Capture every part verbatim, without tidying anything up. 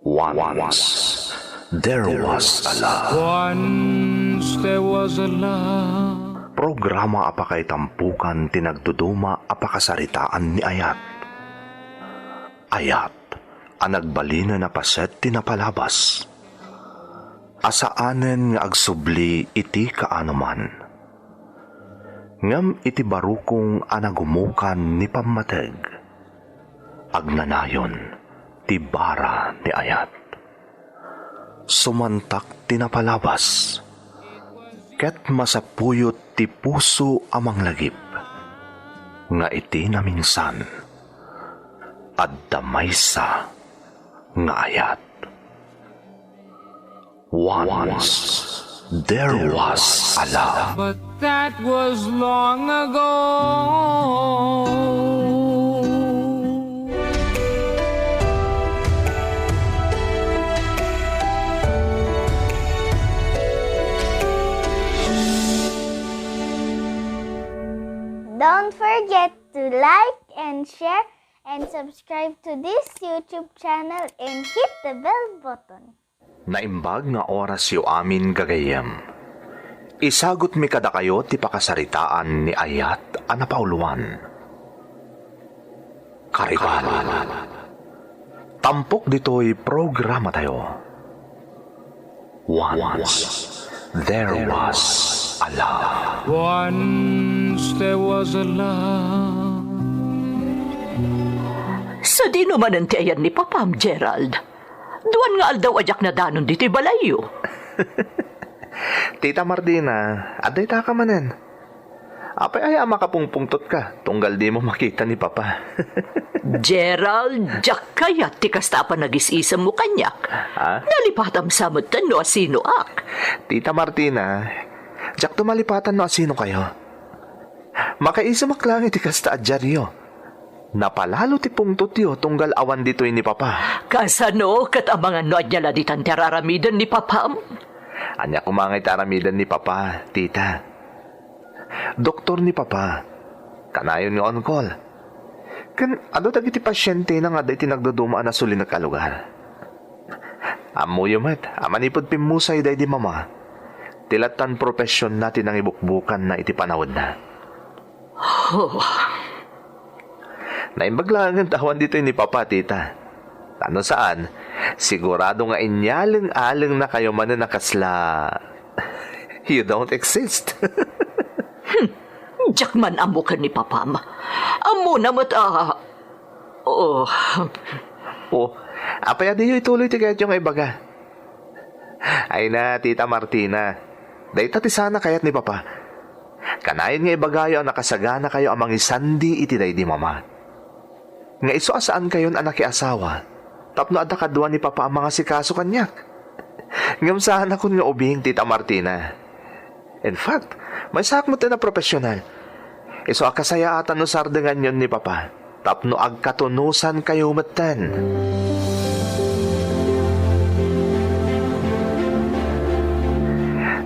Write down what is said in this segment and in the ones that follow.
Once, there was a love. Once there was a love. Programa a pakaitampukan ti nagduduma a pakasaritaan ni Ayat. Ayat a nagbalinen a paset ti napalabas. A saanen nga agsubli iti kaanoman. Ngem iti barukong a nagumukan ni pammateg, agnanayon ti bara ni Ayat. Sumantak ti napalabas, ket masapuyot ti puso a manglagip, nga iti naminsan, adda maysa nga ayat. Once there was a love. But that was long ago. Don't forget to like and share and subscribe to this YouTube channel and hit the bell button. Naimbag nga orasyo amin, gagayyem. Isagutmi kadakayo ti pakasaritaan ni Ayat a napauluan. Karibal. Tampok ditoy programatayo. Once there was a love. Once there was a love. Sadino manen ti ayan ni Papam, Gerald? Duan nga aldaw a diak nadanon ditoy balayyo. Tita Martina, adda itaka manen. Apay aya a makapungpungtotka tunggal dimo makita ni Papa? Gerald, diak kayat ti kasta a panagis-isemmo kaniak. Ha? Nalipatam sa metten no asinoak. Tita Martina, diakto malipatan no asinokayo. Makaisumak laeng iti kasta a diaryo. Napalalo ti pungtotyo tunggal awan ditoy ni Papa. Kasano ket amangan no ania la ditan ti ar-aramiden ni Papam? Ania koma ngay ti aramiden ni Papa, tita? Doktor ni Papa. Kanayon nga on-call. Ken adu dagiti pasientena nga adda iti nagduduma a nasulinek a lugar. Ammoyo met a manipud pimmusay daydi Mama, ti lattan professionna ti nangibukbukanna iti panawenna. Oh. Naimbag laengen ta awan ditoy ni Papa, tita. Ta no saan, sigurado nga inyaleng-alengnakayo manen a kasla you don't exist. Hmm. Diak man ammo ken ni Papam. Ammona met a, oh. Oh, apay a diyo ituloy ti kayatyo nga ibaga? Ay na, Tita Martina. Dayta ti sana kayat ni Papa. Kanayon nga ibagayo a nakasaganakayo a mangisandi iti daydi Mama. Nga isu a saankayon a nakiasawa tapno adda kadua ni Papa a mangasikaso kaniak. Ngem saanakon nga ubing, Tita Martina. In fact, maysaak met a profesional. Isu a kasayaatan no sardenganyon ni Papa tapno agkatunosankayo metten.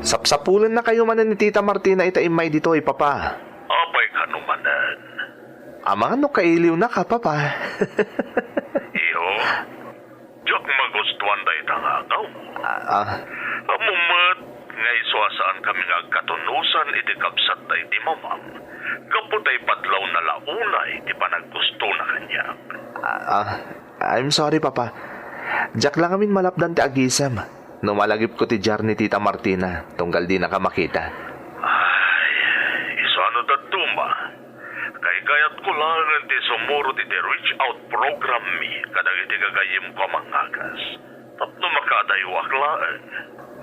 Sapsapulennakayo manen ni Tita Martina ita immay ditoy, Papa. Apay kano manen? Amangan no kailiwnaka, Papa. Iyo, diak magustuan dayta nga agawmo. Ah, ah. Ammom met nga isu a saankami nga agkatunosan iti kabsat daydi Mamam, gapu ta ipadlawna la unay ti panaggustona kaniak. Ah, ah, I'm sorry, Papa. Diak la ngamin malapdan ti agisem no malagipko ti diar ni Tita Martina tunggal dinaka makita. Ay, isu a no dadduma. Kaykayatko laengen ti sumurot iti reach out program mi kadagiti gagayyemko a mangngagas tapno makaadayoak laeng.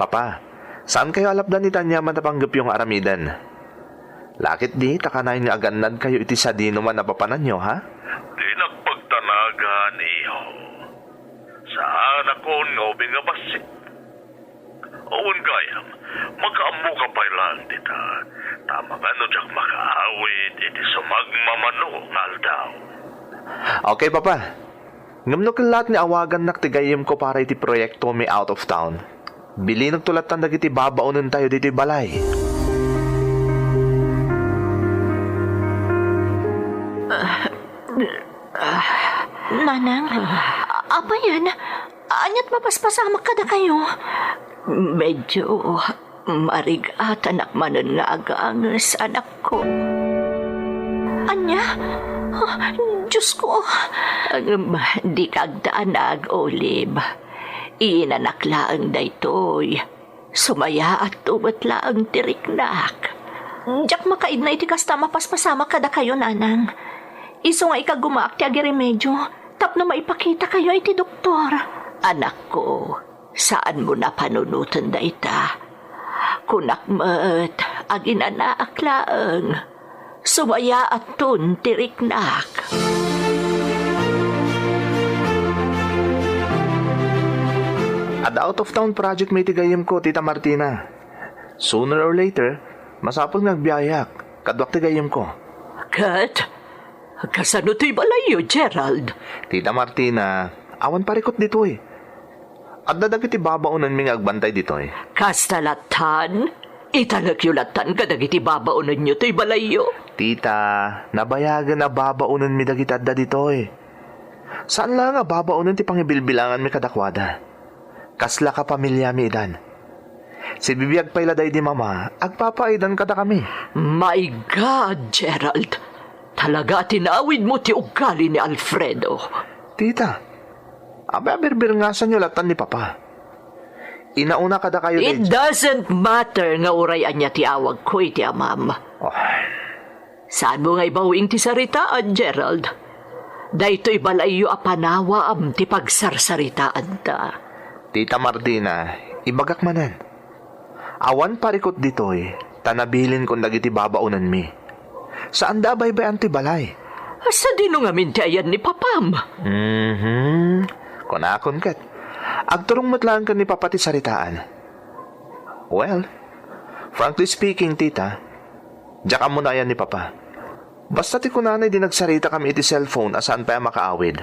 Papa, saankayo a lapdan iti aniaman a panggepyo nga aramiden. Laketdi ta kanayon nga agannadkayo iti sadinoman a papananyo, ha? Dinak pagtanagan, iho. Saanakon nga ubing a bassit. Wen gayam, makaammoka pay laeng dita, ta amangan no diak makaawid iti sumagmamano nga aldaw. Okay, Papa. Ngem no kellaat nga awagannak ti gayyemko para iti proyektomi out of town, bilinekto lattan dagiti babaonentayo ditoy balay. Nanang, apayen? Ania't mapaspasamak kadakayo? Medyo marigatanak manen nga aganges, anakko. Ania? Ah, Diyos ko! Ngem, dika agdanag, Olive. Inanak laeng daytoy. Sumayaatto met laeng ti riknak. Diak makaidna iti kasta a mapaspasamak kadakayo, nanang. Isu nga ikagumaak ti agiremedyo tapno maipakitakayo iti doktor. Anakko, saanmo a panunoten dayta. Kunak met, aginanaak laeng. Sumayaatton ti riknak. Adda out of town project met iti gayyemko, Tita Martina. Sooner or later, masapul nga agbiayak. Kaduak ti gayyemko. Ket, kasano toy balayyo, Gerald? Tita Martina, awan parikut ditoy. Adda dagiti babaonenmi nga agbantay ditoy. Kasta lattan? Italekyo lattan kadagiti babaonenyo toy balayyo? Tita, nabayagen a babaonenmi dagiti adda ditoy. Saan la nga babaonen ti pangibilbilanganmi kadakuada. Kasla kapamiliami idan. Sibibiag pay la daydi mama, agpapaaidan kadakami. My God, Gerald! Talaga a tinawidmo ti ugali ni Alfredo. Tita, apay a birbirngasanyo lattan ni Papa? Inauna kadakayo It daydi. Doesn't matter nga uray ania ti awagko iti amam. Oh. Saanmo nga ibaw-ing ti saritaan, Gerald? Daytoy balayyo a panawaam ti pagsarsaritaanta. Tita Martina, ibagak manen. Awan parikut ditoy, ta nabilinkon dagiti babaonenmi. Saanda a baybay-an toy balay. Sadino ngamin ti ayan ni papam? Mhm. Kunakon ket, agturong met laeng ken ni Papa ti saritaan. Well, frankly speaking, tita, diak ammo no ayan ni Papa. Basta ti kunana idi nagsaritakami iti cellphone a saan pay a makaawid.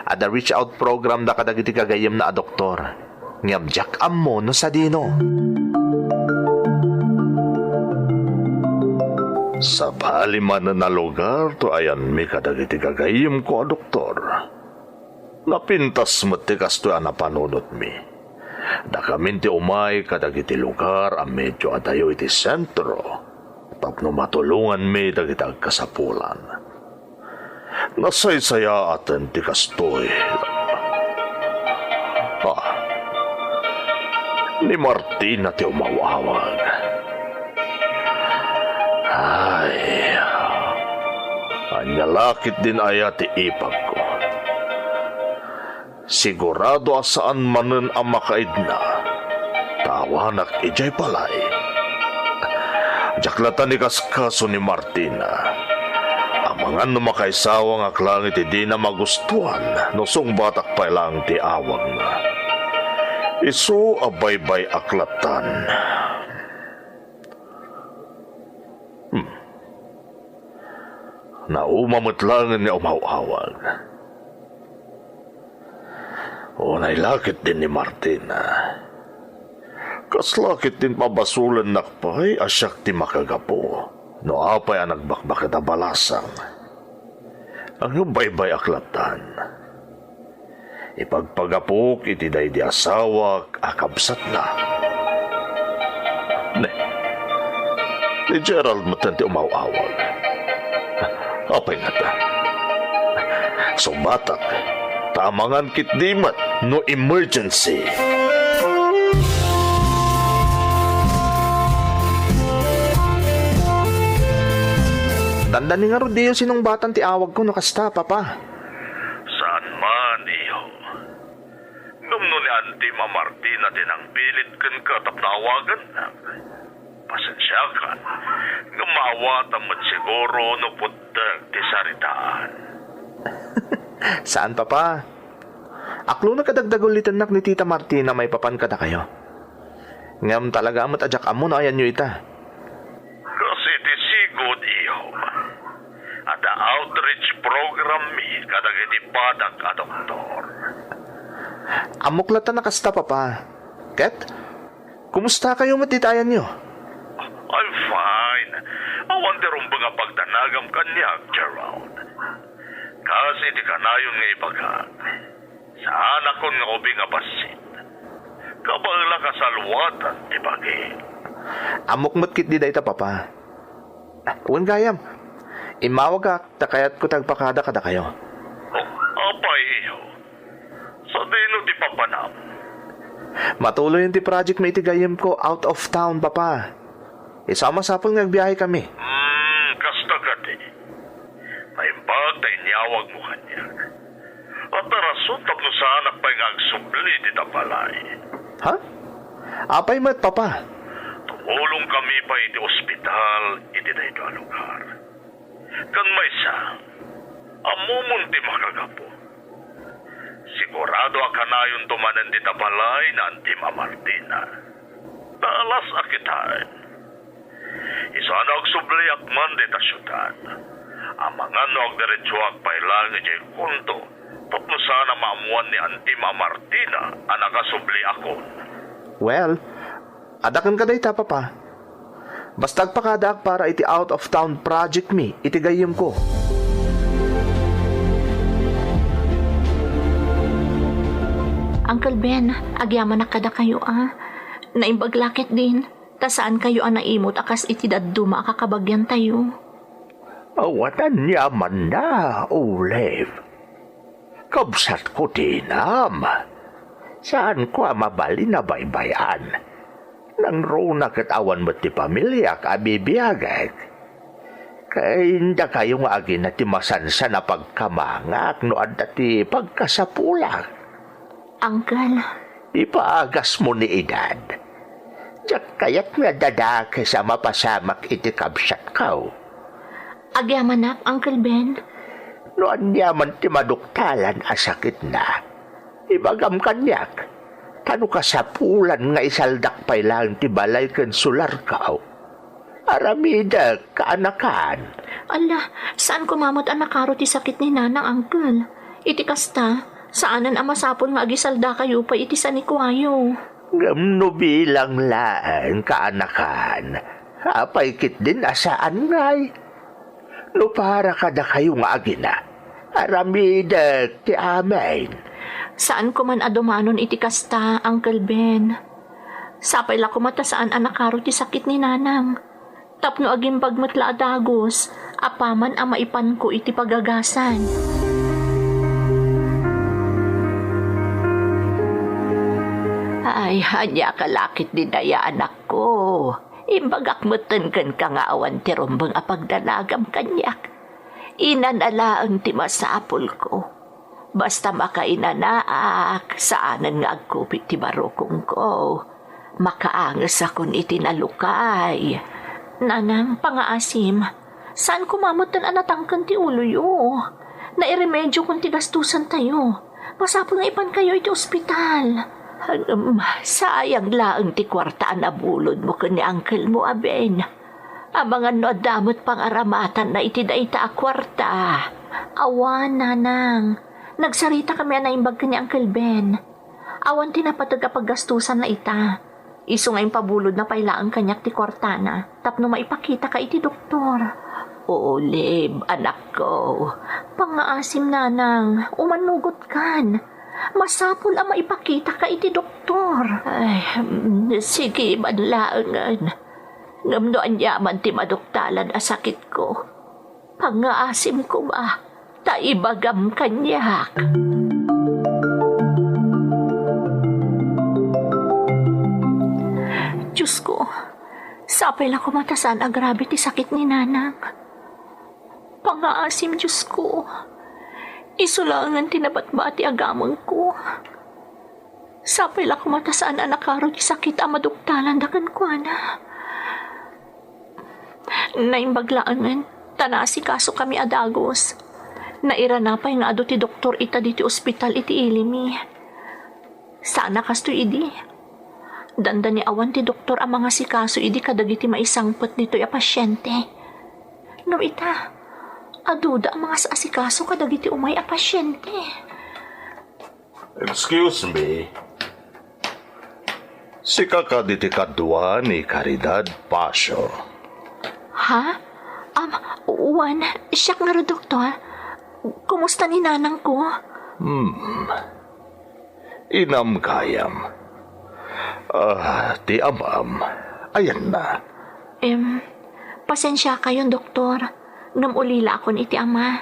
Adda reach out program da kadagiti gagayyemna a doktor. Ngem diak ammo no sadino. Sabali manen a lugar ti ayanmi kadagiti gagayyemko a doktor. Napintas met ti kastoy a napanunotmi. Dakamin ti umay kadagiti lugar a medyo adayo iti sentro tapno matulonganmi dagiti agkasapulan. Nasaysayaaten ti kastoy. Ah, ni Martina ti umaw-awag. Ay, ania la ketdin aya ti ipagko? Sigurado a saan manen a makaidna ta awanak idiay balay. Diak latta ikaskaso ni Martina. Amangan no makaisawangak laeng iti dina magustuan no sungbatak pay laeng ti awagna. Isu a baybay-ak lattan. Hmm. Nauma met laengen nga umaw-awag. Unay la ketdin ni Martina. Kasla ketdin pabasolennak pay a siak ti makagapu no apay a nagbakbaket a balasang. Ngem baybay-ak lattan. Ipagpagapok iti daydi asawak a kabsatna. Ne, ni Gerald met ti umaw-awag. Apay ngata? Sungbatak, ta amangan ketdi met no emergency. Dandani ngarud diyo sinungbatan ti awagko no kasta, Papa. Saan man, iho. Ngem no ni Auntie Martina ti nangpilit kenka tapno awagannak, pasensiakan, ngem maawatam met siguro no puttek ti saritaan. Saan, Papa. Aklonek a dagdagulitennak ni Tita Martina maipapan kadakayo. Ngem talaga met a diak ammo no ayanyo ita. Kas iti sigud, iho, adda outreach program mi kadagiti padak a doktor. Ammok latta a kasta, Papa. Ket, kumustakayo met dita ayanyo? I'm fine. Awan ti rumbeng a pagdanagam kaniak, Gerald. Kas iti kanayon nga ibagak, Saanakon nga ubing a bassit. Kabaelak a salwatan ti bagim. Ammok met ketdi dayta, Papa. Wen gayam, immawagak ta kayatko ti agpakada kadakayo. Oh, apay, iho? Sadino ti papanam? Matuloyen ti project mi iti gayyemko out of town, Papa. Isu a masapul nga agbiahekami. Hmm, kasta kadi. Naimbag ta inyawagmo kaniak. Adda rason tapno saanak pay nga agsubli dita balay. Ha? Apay met, Papa? Tumulongkami pay iti ospital iti daytoy a lugar. Ken maysa, ammomon ti makagapu. Sigurado a kanayonto manen dita balay ni Antim a Martina. Ta alas a kitaen. Isu a no agsubliak man dita siudad, amangan no agdiretsoak pay laeng idiay konto tapno saan a maammoan ni Antim a Martina a nakasubliakon. Well, adda kenka dayta, Papa. Basta agpakadaak para iti out of town project mi iti gayyemko. Uncle Ben, agyamanak kadakayo a. Naimbag la ketdin, ta saankayo a naimut a kas iti dadduma a kakabagyantayo. Awan aniamanna, Olive. Kabsatko ti inam. Saanko a mabalin a baybay-an. Nangruna ket awan met ti pamiliak a bibiagek. Ken dakayo nga agina ti masansan a pagkamangak no adda ti pagkasapulak. Uncle. Ipaagasmo ni edad. Diak kayat nga dadakes a mapasamak iti kabsatko. Agyamanak, Uncle Ben. No aniaman ti maduktalan a sakitna, ibagam kaniak, ta no kasapulan nga isaldak pay laeng ti balay ken solarko, aramidek, kaanakan. Ala, saan koma met a nakaro ti sakit ni Nanang, Uncle. Iti kasta, saanen a masapul nga agisaldakayo pay iti sanikuayo. Ngem no bilang laeng, kaanakan, apay ketdin a saan ngay? No para kadakayo nga agina, aramidek ti amin. Saan koman a dumanon iti kasta, Uncle Ben. Sapay la koma ta saan a nakaro ti sakit ni Nanang. Tapno agimbag met la a dagus, apaman a maipanko iti pagagasan. Ay, ania ka la ketdin aya, anakko? Imbagak metten kenka nga awan ti rumbeng a pagdanagam kaniak. Inana laeng ti masapulko. Basta makainanaak, saanen nga agkupit ti barukongko. Makaangesakon iti nalukay. Nanang, pangaasim. Saan koma metten a natangken ti uloyo. Nairemediokon ti gastusantayo. Masapul nga ipankayo iti ospital. Ngem, sayang laeng ti kuarta a nabulodmo ken ni uncle mo a Ben. Amangan no adda met pangaramatanna iti dayta a kuarta. Awan, Nanang. Nagsaritakami a naimbag ken ni Uncle Ben. Awan ti napateg a paggastusanna ita. Isu nga impabulodna pay laeng kaniak ti kuartana tapno maipakitaka iti doktor. Olive, anakko. Pangaasim, Nanang. Umannugotkan. Masapul a maipakitaka iti doktor. Ay, mm, sige man laengen. Ngem no aniaman ti maduktalan a sakitko, pangngaasim koma ta ibagam kaniak. Diosko, sapay la koma ta saan a grabe ti sakit ni Nanang. Pangngaasim, Diosko. Isu laengen ti nabatbati a gamengko. Sapay la koma ta saan a nakaro ti sakit a maduktalanda kenkuana. Naimbag laengen ta naasikasokami a dagus. Nairana pay nga adu ti doktor ita ditoy ospital iti ilimi. Saan a kastoy idi. Dandani awan ti doktor a mangasikaso idi kadagiti maisangpet ditoy a pasiente. Ngem ita, aduda a mangas-asikaso kadagiti umay a pasiente. Excuse me. Sika kadi ti kadua ni Caridad Pasio? Ha? Um, wen, siak ngarud, Doktor. Kumusta ni nanangko? Hmm. Inam gayam. Ah, ti amam, ayanna? Em, pasensiakayon, doktor. Ngem ulilaakon iti ama.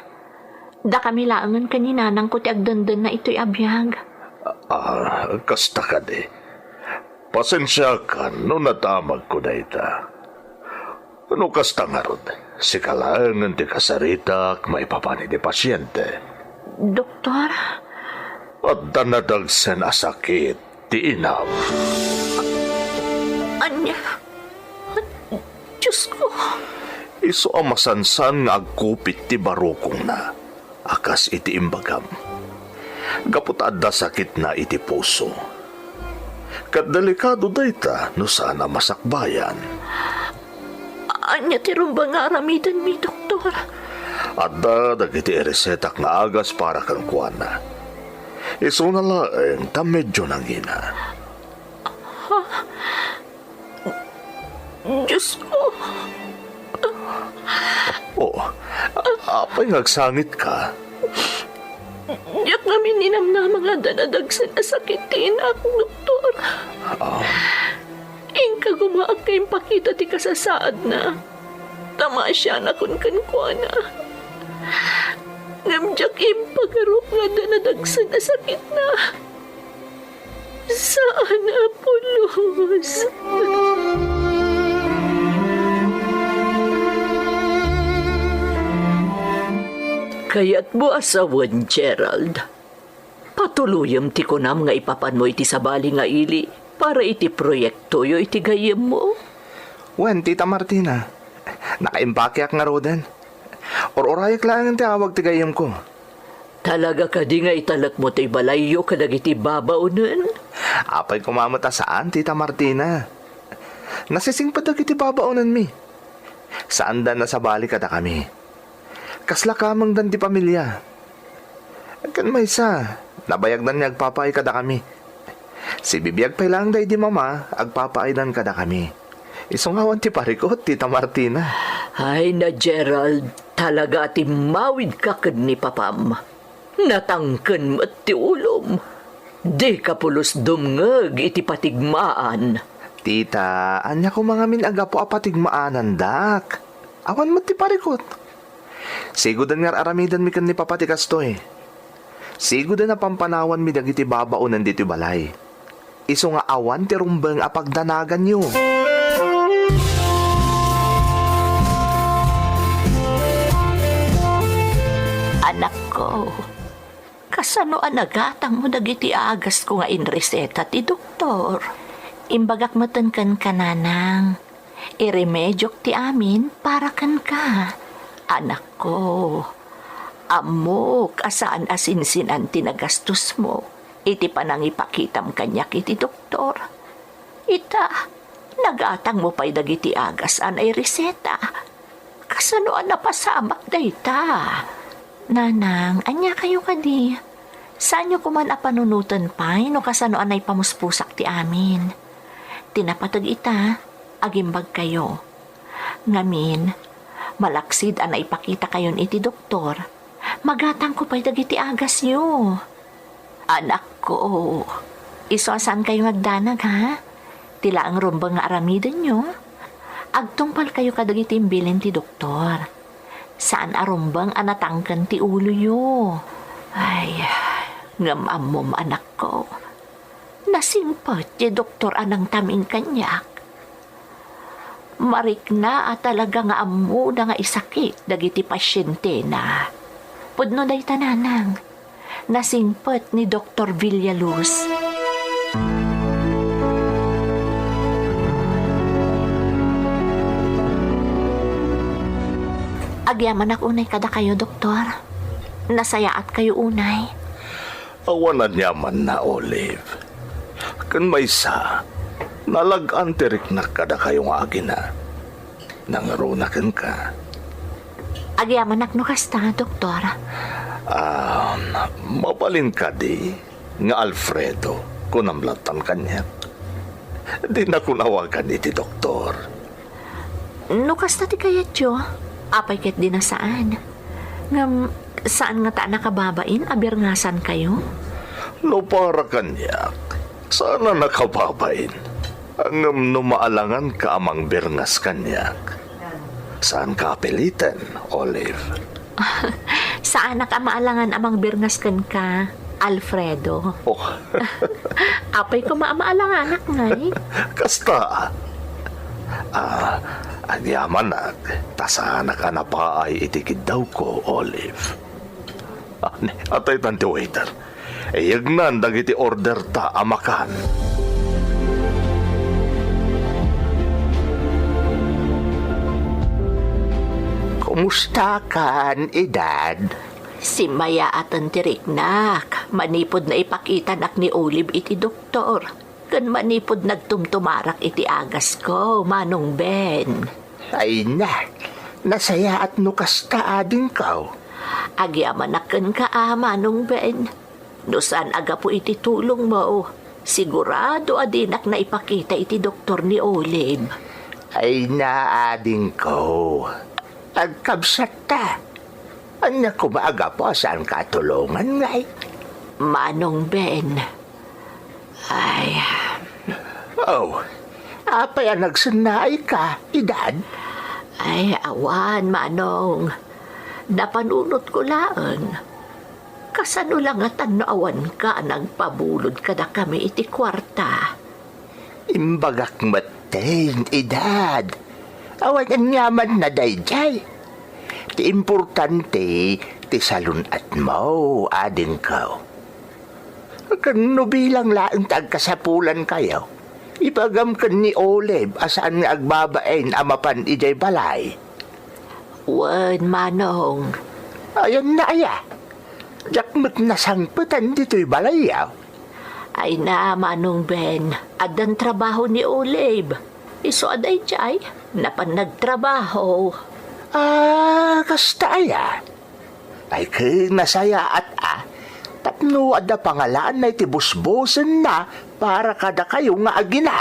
Dakami laengen ken ni nanangko ti agdendenna itoy a biag. Ah, kasta kadi. Pasensiakan no nadamagko dayta. No kasta ngarud, sika laengen ti kasaritak maipapan iti pasiente. Doktor? Adda nadagsen a sakit ti inam. Ania? Diosko. Isu a masansan nga agkupit ti barukongna, a kas iti imbagam. Gapu ta adda sakitna iti puso. Ket delikado dayta no saan a masakbayan. Ania ti rumbeng nga aramidenmi, doktor? Adda dagiti iresetak nga agas para kenkuana. Isuna laeng ta medio nangina. Diosko. Oh, apay nga agsangitka? Diak ngamin ninamnama nga adda nadagsen a sakit ti inak, doktor. Ah. Inka gumaak nga impakita ti kasasaadna. Ta maasianakon kenkuana. Ngem diak impagarop nga adda nadagsen a sakitna. Saan a pulos. Kayatmo a sawen, Gerald? Patuloyem ti kunam nga ipapanmo iti sabali nga ili para iti proyektoyo iti gayyemmo? Wen, Tita Martina. Nakaimpakeak ngaruden. Ur-urayak laengen ti awag ti gayyemko. Talaga kadi nga italekmo ti balayyo kadagiti babaonen? Apay koma met a saan, Tita Martina. Nasisingpet dagiti babaonenmi. Saanda nasabali kadakami. Kasla kamengdan ti pamilia. Ken maysa, nabayagdan nga agpapaay kadakami. Sibibiag pay laeng daydi mama, agpapaaydan kadakami. Isu nga awan ti parikut, Tita Martina. Ay na, Gerald, talaga a timmawidka ken ni papam. Natangken met ti ulom. Dika pulos dumngeg iti patigmaan. Tita, ania koma ngamin a gapu a patigmaanandak? Awan met ti parikut. Siguden nga ar-aramidenmi ken ni Papa ti kastoy. Siguden a pampanawanmi dagiti babaonen ditoy balay. Isu nga awan ti rumbeng a pagdanaganyo. Anakko, kasano a nagatangmo dagiti agasko nga inreseta ti doktor? Imbagak metten kenka, nanang. Iremediok ti amin para kenka, anakko. Ammok a saan a sinsinan ti nagastosmo iti panangipakitam kaniak iti doktor. Ita, nagatangmo pay dagiti agas a naireseta. Kasano a napasamak dayta? Nanang, ania kayo kadi? Saanyo koman a panunoten pay no kasano a naipamuspusak ti amin. Ti napateg ita, agimbagkayo. Ngamin, malaksid a naipakitakayon iti doktor, magatangko pay dagiti agasyo. Anakko, isu a saankayo nga agdanag, ha? Ti laeng rumbeng nga aramidenyo, agtungpalkayo kadagiti imbilin ti doktor. Saan a rumbeng a natangken ti uloyo. Ay, ngem ammom, anakko. Nasingpet ti doktor a nangtaming kaniak. Marikna a talaga nga ammona nga isakit dagiti pasientena. Pudno dayta, nanang. Nasingpet ni Doktor Villaluz. Agyamanak unay kadakayo, doktor. Nasayaatkayo unay. Awan aniamanna, Olive. Ken maysa, nalag-an ti riknak kadakayo nga agina. Nangruna kenka. Agyamanak no kasta, doktor. Ah, mabalin kadi nga Alfredo, kunam lattan kaniak. Dinakon awagan iti doktor. No kasta ti kayatyo, apay ket dina saan? Ngem saan ngata a nakababain a birngasankayo? No para kaniak, saan a nakababain. Ngem no maalanganka a mangbirngas kaniak, saanka a piliten, Olive. Saanak a maalangan a mangbirngas kenka, Alfredo. Oh. Apay koma a maalanganak ngay? Kasta. Ah, agyamanak, ta saanak a napaay iti kiddawko, Olive. Ah, ni, ataytan ti waiter. Iyegnan dagiti order ta a makan. Kumustakan, Edad? Simmayaaten ti riknak, manipud naipakitanak ni Olive iti doktor, ken manipud nagtumtumarak iti agasko, Manong Ben. Ay na, nasayaat no kasta, adingko. Agyamanak kenka a, Manong Ben. No saan a gapu iti tulongmo, sigurado a dinak naipakita iti doktor ni Olive. Ay na, adingko. Agkabsatta. Ania koma a gapu a saanka a tulongan, ngay? Manong Ben. Ay. Oh, apay a nagsennaayka, Edad? Ay, awan, Manong. Napanunotko laeng. Kasano la ngatan no awanka a nagpabulod kadakami iti kuarta? Imbagak metten, Edad. Awan aniamanna daydiay. Ti importante, ti salun-atmo, adingko. Ken no bilang laeng ti agkasapulankayo, ibagam ken ni Olive a saan nga agbabain a mapan idiay balay. Wen, Manong. Ayanna aya? Diak met nasangpetan ditoy balayyo. Ay na, Manong Ben, addan trabaho ni Olive. Isu a daydiay, napan nagtrabaho. Ah, kasta aya? Ay, ket nasayaat a. Tapno adda pangalaanna iti busbusenna para kadakayo nga agina.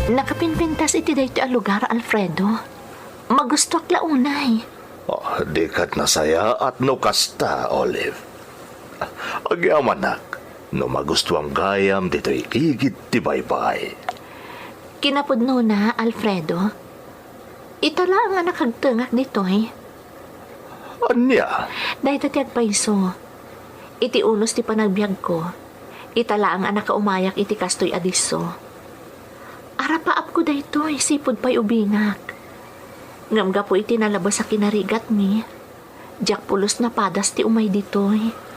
Nakapinpintas iti daytoy a lugar, Alfredo. Magustuak la unay. Ah, di ket nasayaat no kasta, Olive. Agyamanak, no magustuam gayam ditoy igid ti baybay. Kinapudnona, Alfredo, ita laeng a nakagtengak ditoy. Ania? Dayta ti agpayso. Iti unos ti panagbiagko, ita laeng a nakaumayak iti kastoy a disso. Arapaapko daytoy, sipud pay ubingak. Ngem gapu iti nalabes a kinarigatmi, diak pulos napadas ti umay ditoy.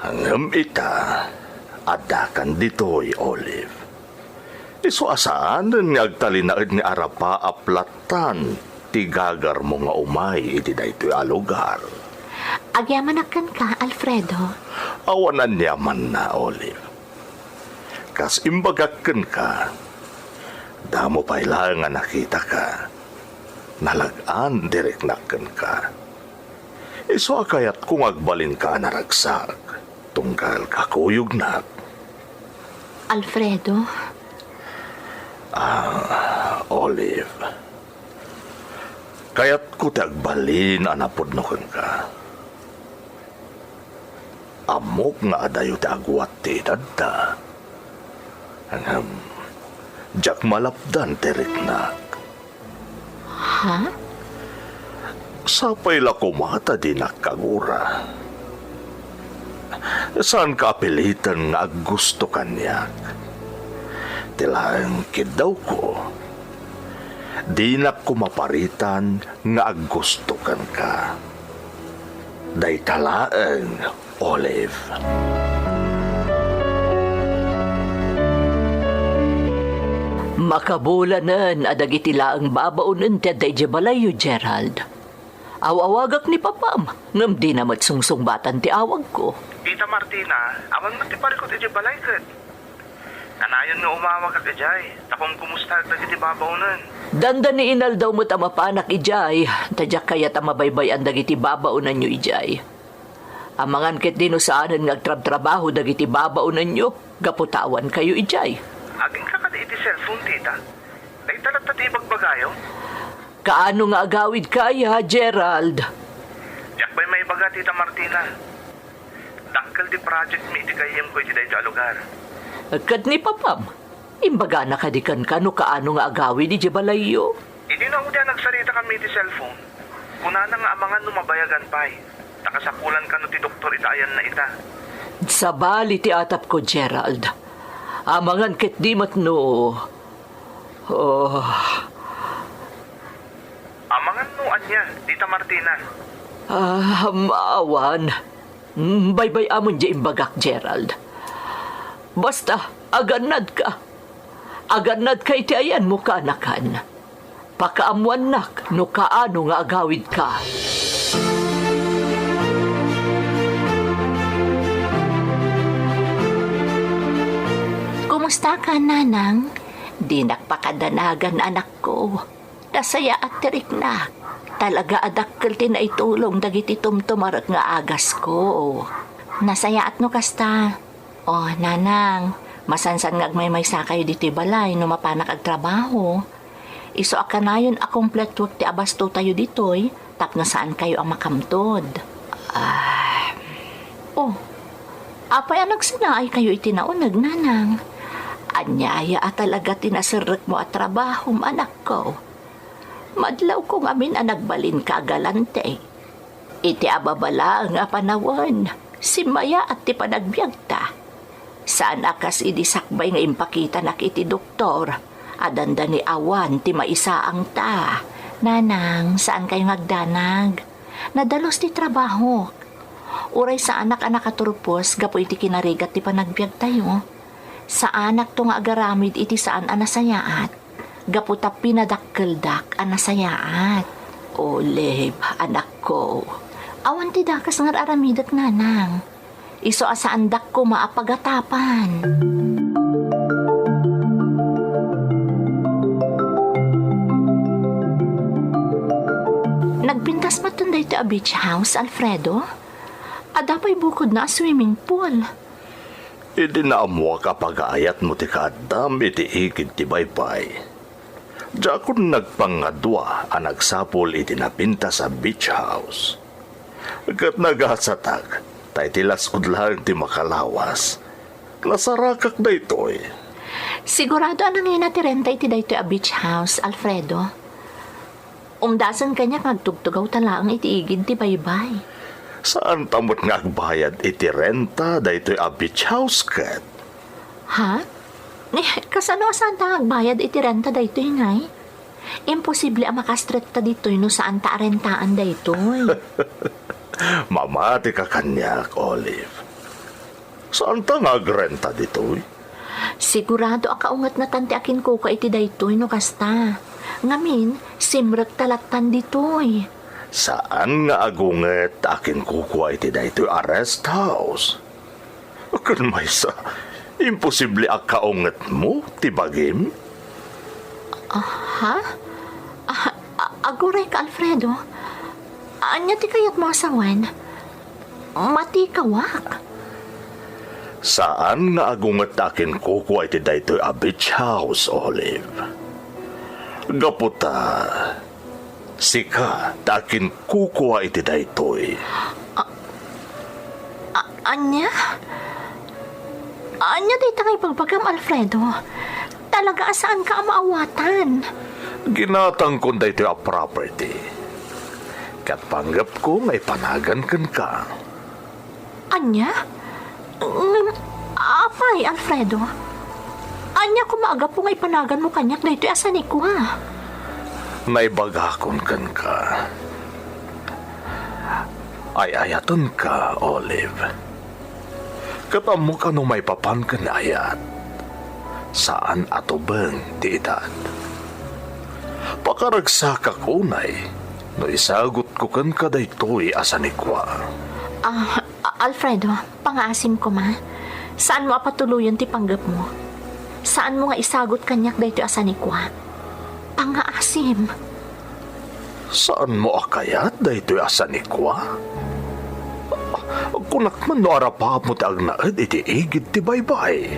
Ngem ita, addakan ditoy, Olive. Isu a saanen nga agtalinaed nga arapaap lattan ti gagarmo nga umay iti daytoy a lugar. Agyamanak kenka, Alfredo. Awan aniamanna, Olive. Kas imbagak kenka, damo pay laeng a nakitaka. Nalag-an ti riknak kenka. Isu a kayatko nga agbalinka a naragsak, tunggal kakuyognak. Alfredo? Ah, Olive. Kayatko ti agbalin a napudno kenka. Ammok nga adayo ti agwat ti edadta. Ngem, diak malapdan ti riknak. Ha? Sapay la koma ta dinak kagura. Saanka a piliten nga aggusto kaniak. Ti laeng kiddawko, dinak koma paritan nga aggusto kenka. Dayta laeng, Olive. Makabulanen a dagiti laeng babaonen ti adda idiay balayyo, Gerald. Aw-awagak ni papam, ngem dina met sungsungbatan ti awagko. Tita Martina, awan met ti parikut idiay balay ket. Kanayon nga umawagak idiay, tapno kumustaak dagiti babaonen. Dandani inaldaw met a mapanak idiay, ta diak kayat a mabaybay-an dagiti babaonenyo idiay. Amangan ketdi no saanen nga agtrabtrabaho dagiti babaonenyo, gapu ta awankayo idiay. Agingga kadi iti cellphone, tita? Dayta latta ti ibagbagayo? Kaano nga agawidka aya, Gerald? Diak pay maibaga, Tita Martina. Dakkel ti project mi iti gayyemko iti daytoy a lugar. Ket ni papam, imbagana kadi kenka no kaano nga agawid idiay balayyo? Idi naudian nagsaritakami iti cellphone, kunana nga amangan no mabayagan pay, ta kasapulan kano ti doktor ita ayanna ita. Sabali ti atapko, Gerald. Amangan ketdi met no, oh, Amangan no ania, Tita Martina? Ah, awan. Mm, baybay-amon diay imbagak, Gerald. Basta, agannadka. Agannadka iti ayanmo, kaanakan. Pakaammoannak no kaano nga agawidka. Kumusta ka, Nanang? Dinak pakadanagan, anakko. Nasayaat ti riknak. Talaga a dakkel ti naitulong dagiti tumtumarek nga agasko. Nasayaat no kasta. O, Nanang, masansan nga agmaymaysakayo ditoy balay no mapanak agtrabaho. Isu a kanayon a kumpletuek ti abastotayo ditoy tapno saankayo a makamtod. Ah. O, apay a nagsinaaykayo iti nauneg, Nanang? Ania aya a talaga ti naserrekmo a trabahom, anakko? Madlawko ngamin a nagbalinka a galante. Iti ababa laeng a panawen, simmayaat ti panagbiagta. Saan a kas idi sakbay nga impakitanak iti doktor a dandani awan ti maisaangta. Nanang, saankayo nga agdanag. Nadalus ti trabahok. Uray saanak a nakaturpos gapu iti kinarigat ti panagbiagtayo, saanakto nga agaramid iti saan a nasayaat. Gapu ta pinadakkeldak a nasayaat. Olive, anakko, awan ti dakes nga ar-aramidek, Nanang. Isu a saandak koma a pagatapan. Nagpintas maton daytoy a beach house, Alfredo? Adda pay bukodna a swimming pool. Idi naammoak a pagaayatmo ti kaaddam iti igid ti baybay, diakon nagpangadua a nagsapul iti napintas a beach house. Ket nagasatak, ta iti las-ud laeng ti makalawas, nasarakak daytoy. Sigurado a nangina ti renta iti daytoy a beach house, Alfredo. Umdasen kaniak nga agtugtugaw ta laeng iti igid ti baybay. Saanta met nga agbayad iti renta daytoy a beach house ket? Ha? Ni, kasano a saanta nga agbayad iti renta daytoy, ngay? Imposible a makasretta ditoy no saanta a rentaan daytoy. Mamatika kaniak, Olive. Saanta nga agrenta ditoy? Sigurado a kaungetnatan ti akinkukua iti daytoy no kasta. Ngamin, simrekta lattan ditoy. Saan nga agunget ti akinkukua iti daytoy a rest house. Ken maysa, imposible a kaungetmo ti bagim? Ah, ha? Ah, a-, aguray ka, Alfredo. Ania ti kayatmo a sawen? Matikawak. Saan nga agunget ti akinkukua iti daytoy a beach house, Olive. Gapu ta, sika ti akinkukua iti daytoy. A-, a-, ania? Ania dayta nga ibagbagam, Alfredo? Talaga a saanka a maawatan. Ginatangkon daytoy a property. Ket panggepko nga ipanagan kenka. Ania? Ngem, apay, Alfredo? Ania koma a gapu nga ipanaganmo kaniak daytoy a sanikua? Naibagakon kenka. Ay-ayatenka, Olive. Ket ammok a no maipapan ken ayat, saan a tubeng ti edad. Pakaragsakak unay no isagutko kenka daytoy a sanikua. Ah, Alfredo, pangaasim koma. Saanmo a patuloyen ti panggepmo. Saanmo nga isagut kaniak daytoy a sanikua. Pangaasim. Saanmo a kayat daytoy a sanikua? Kunak man no arapaapmo ti agnaed iti igid ti baybay.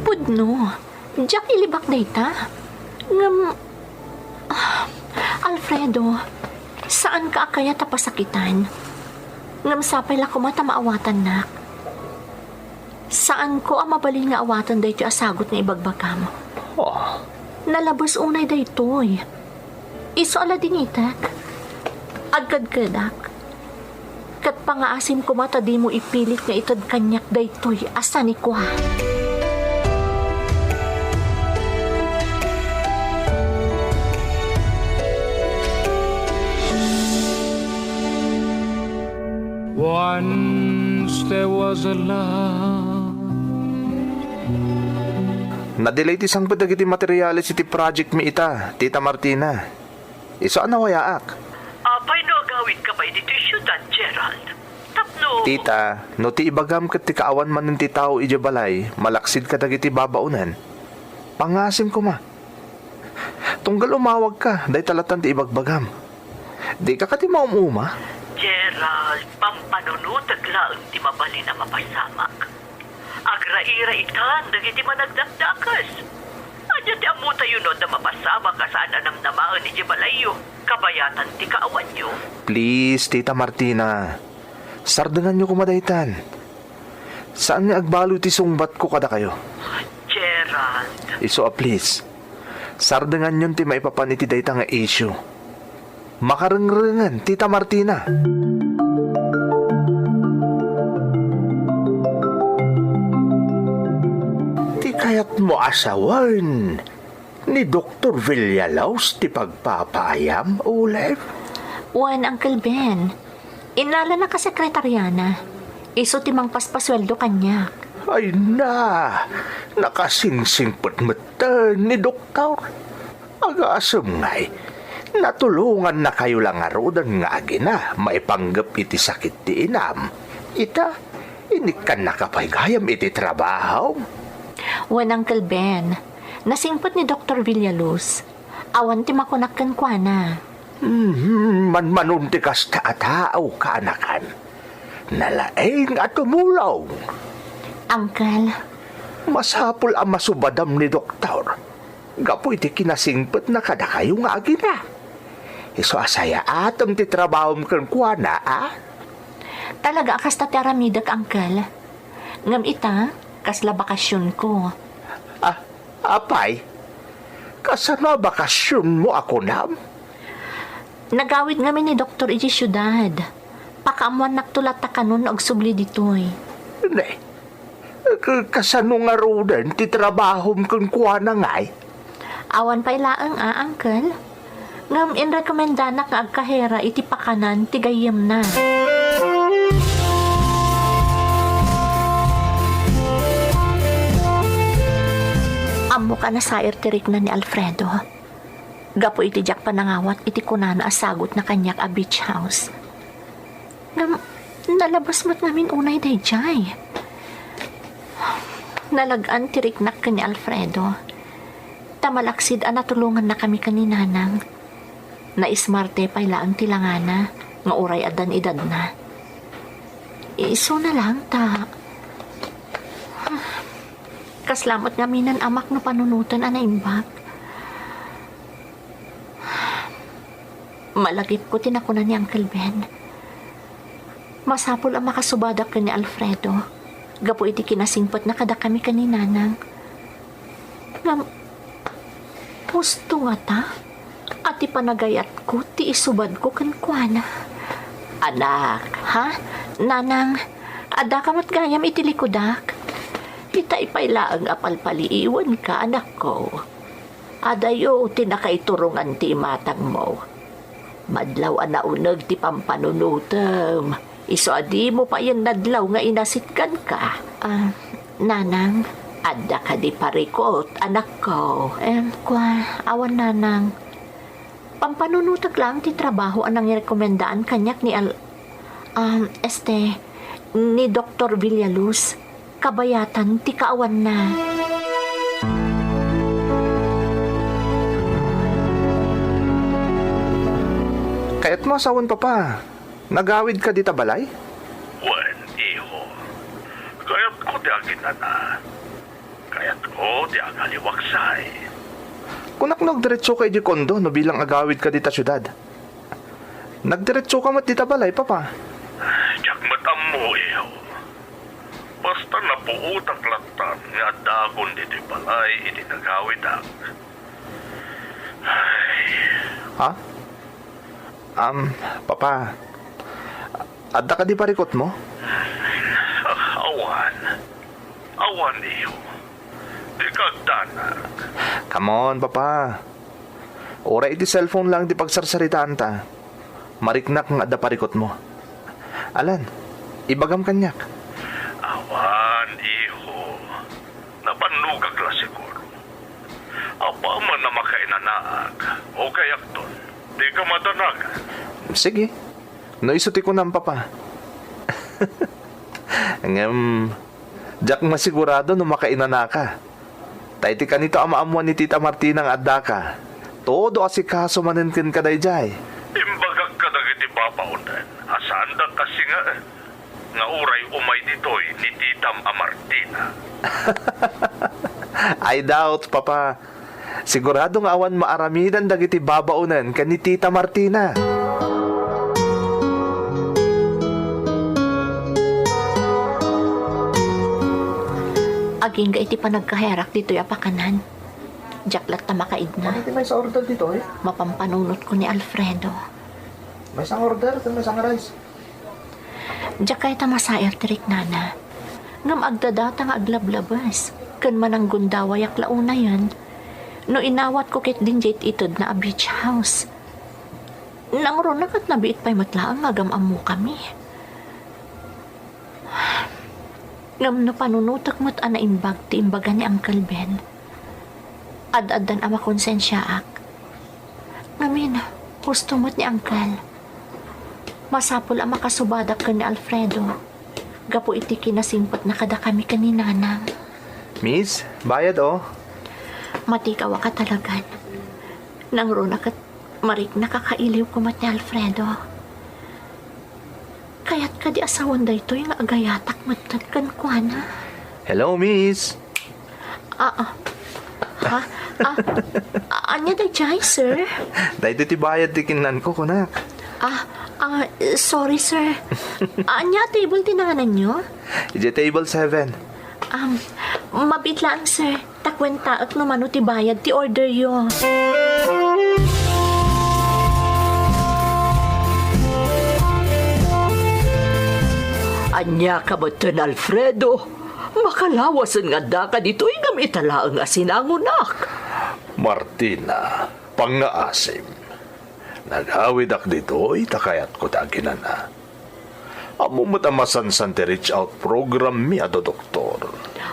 Pudno, diak ilibak dayta. Ngem, ah, Alfredo, saanka a kayat a pasakitan. Ngem sapay la koma ta maawatannak. Saanko a mabalin nga awaten daytoy a sagut nga ibagbagam. Oh. Nalabes unay daytoy. Isu a ladingitek. Agkedkedak. Ket pangaasim koma ta dimo ipilit nga ited kaniak daytoy a sanikua. Once there was a love. Nadelay ti sangpet dagiti materiales iti project mi ita, Tita Martina. Isu a nawayaak. Apay no agawidka pay ditoy siudad, Gerald? Tapno Tita, no ti ibagam ket ti kaawan manen ti tao idiay balay, malaksid kadagiti babaonen, pangasim koma. Tunggal umawagka, dayta latta ti ibagbagam. Dika kadi maum-uma? Gerald, pampanunotek laeng ti mabalin a mapasamak. Agraira itan dagiti managdakdakes. Ania ti ammotayo no adda mapasamak a saan a namnamaen idiay balayyo, kabayatan ti kaawanyo? Please, Tita Martina. Sardenganyo koma daytan. Saan nga agbalo ti sungbatko kadakayo. Gerald. Isu a please. Sardenganyon ti maipapan iti dayta nga issue. Makarengrengen, Tita Martina. Ti kayatmo a sawen, ni Doktor Villalobos ti pagpapaayam, Olive? Wen, Uncle Ben. Innalana ka sekretariana. Isu ti mangpaspasueldo kaniak. Ay na, nakasingsingpet metten ni Doktor. Agasem ngay, natulongannakayo la ngaruden nga agina maipanggep iti sakit ti inam. Ita, inikkannaka pay gayam iti trabaho? Wen, Uncle Ben, nasingpet ni Doktor Villaluz. Awan ti makunak kenkuana. Hmm, manmanon ti kasta a tao, kaanakan. Nalaing a tumulong. Uncle. Masapul a masubadam ni Doktor gapu iti kinasingpetna kadakayo nga agina. Isu a sayaatem ti trabahom kenkuana, a? Talaga a kasta ti aramidek, Uncle. Ngem ita, kasla bakasionko. Ah, apay? Kasano a bakasionmo a kunam? Nagawid ngamin ni Doktor idiay siudad. Pakaammoannakto latta kanon no agsubli ditoy. Ne, ka-, kasano ngaruden ti trabahom kenkuana ngay? Awan pay laeng a, Uncle. Ngem inrekomendanak nga agkahera iti pakanan ti gayyemna. Ammok a nasair ti rikna ni Alfredo. Gapu iti diak panangawat iti kunana a sagutna kaniak a beach house. Ngem, nalabas met ngamin unay daydiay. Nalag-an ti riknak ken ni Alfredo. Ta malaksid a natulongannakami ken ni Nanang. Naismarte pay laeng ti langana nga uray addan edadna. Isuna laeng ta. Kasla met ngamin ni amak no panunoten a naimbag. Malagipko ti nakuna ni Uncle Ben. Masapul a makasubadak ken ni Alfredo gapu iti kinasingpetna kadakami ken ni Nanang. Ngem, husto ngata a ti panagayatko ti isubadko kenkuana. Anak, ha? Nanang, addaka met gayam iti likudak. Itay pay laeng a palpaliiwenka, anakko. Adayo ti nakaiturongan ti imatangmo. Madlaw a nauneg ti pampanunotem, isu a dimo payen nadlaw nga inasitganka. Ah, Nanang. Adda kadi parikut, anakko? Em, kua, awan, Nanang. Pampanunotek laeng ti trabaho a nangirekomendaan kaniak ni Al-, um, este, ni Doktor Villaluz. Kabayatan ti kaawanna. Kayatmo a sawen, Papa? Nagawidka dita balay? Wen, iho. Kayatko ti aginana. Kayatko ti agaliwaksay. Kunak no agdiretsoka idiay kondo no bilang agawidka dita siudad. Nagdiretsoka met dita balay, Papa. Diak met ammo, iho. Basta napuotak lattan nga addaakon ditoy balay idi nagawidak. Ay. Ha? Um, Papa, adda kadi parikutmo? Awan. Awan, iho. Dika agdanag. Come on, Papa. Uray iti cellphone lang ti pagsarsaritaanta, mariknak nga adda parikutmo. Alan, ibagam kaniak. Awan, iho. Napannogak la siguro. Apaman a makainanaak, okay akton. Dika madanagan. Sige. No isu ti kunam, Papa. Ngem, diak masigurado no makainanaka. Ta iti kanito a maammuan ni Tita Martina nga addaka, todo asikaso manen kenka daydiay. Imbagak kadagiti babaonen a saandak a singaen nga uray umay ditoy ni titam a Martina. I doubt, Papa. Sigurado nga awan maaramidan dagiti babaonen ken ni Tita Martina. Agingga iti panagkaherak ditoy a pakanan. Diak latta makaidna. Ano ti maysa order ditoy? Mapampanunotko ni Alfredo. Maysa nga order, ken maysa nga rice. Diak kayat a masair ti riknana. Ngem agdadata nga aglablabes, ken mananggundawayak la unayen no inawatko ketdin diay itedna a beach house. Nangruna ket nabiit pay met laeng nga agam-ammokami. Ngem no panunotek met a naimbag ti imbaga ni Uncle Ben, ad-addan a makonsensiaak. Ngamin, husto met ni Uncle. Masapul a makasubadak ken ni Alfredo gapu iti kinasingpetna kadakami ken ni Nanang. Miss, bayad, oh. Matikawak a talagan. Nangruna ket mariknak a kailiwko met ni Alfredo. Kayat kadi a sawen daytoy nga agayatak metten kenkuana? Hello, miss. Ah, ah. Ha? Ah, ania daydiay, sir? Daytoy ti bayad ti kinnanko, kunak. Ah, ah, sorry, sir. Ania a table ti naananyo? Idiay table seven. Um, mabiit laeng, sir. Ta kuentaek no mano ti bayad ti orderyo. Ania ka metten, Alfredo? Makalawasen nga addaka ditoy ngem ita laeng a sinangonak. Martina, pangngaasim. Nagawidak ditoy ta kayatko ti aginana. Ammom met a masansan ti reach out program mi a doktor.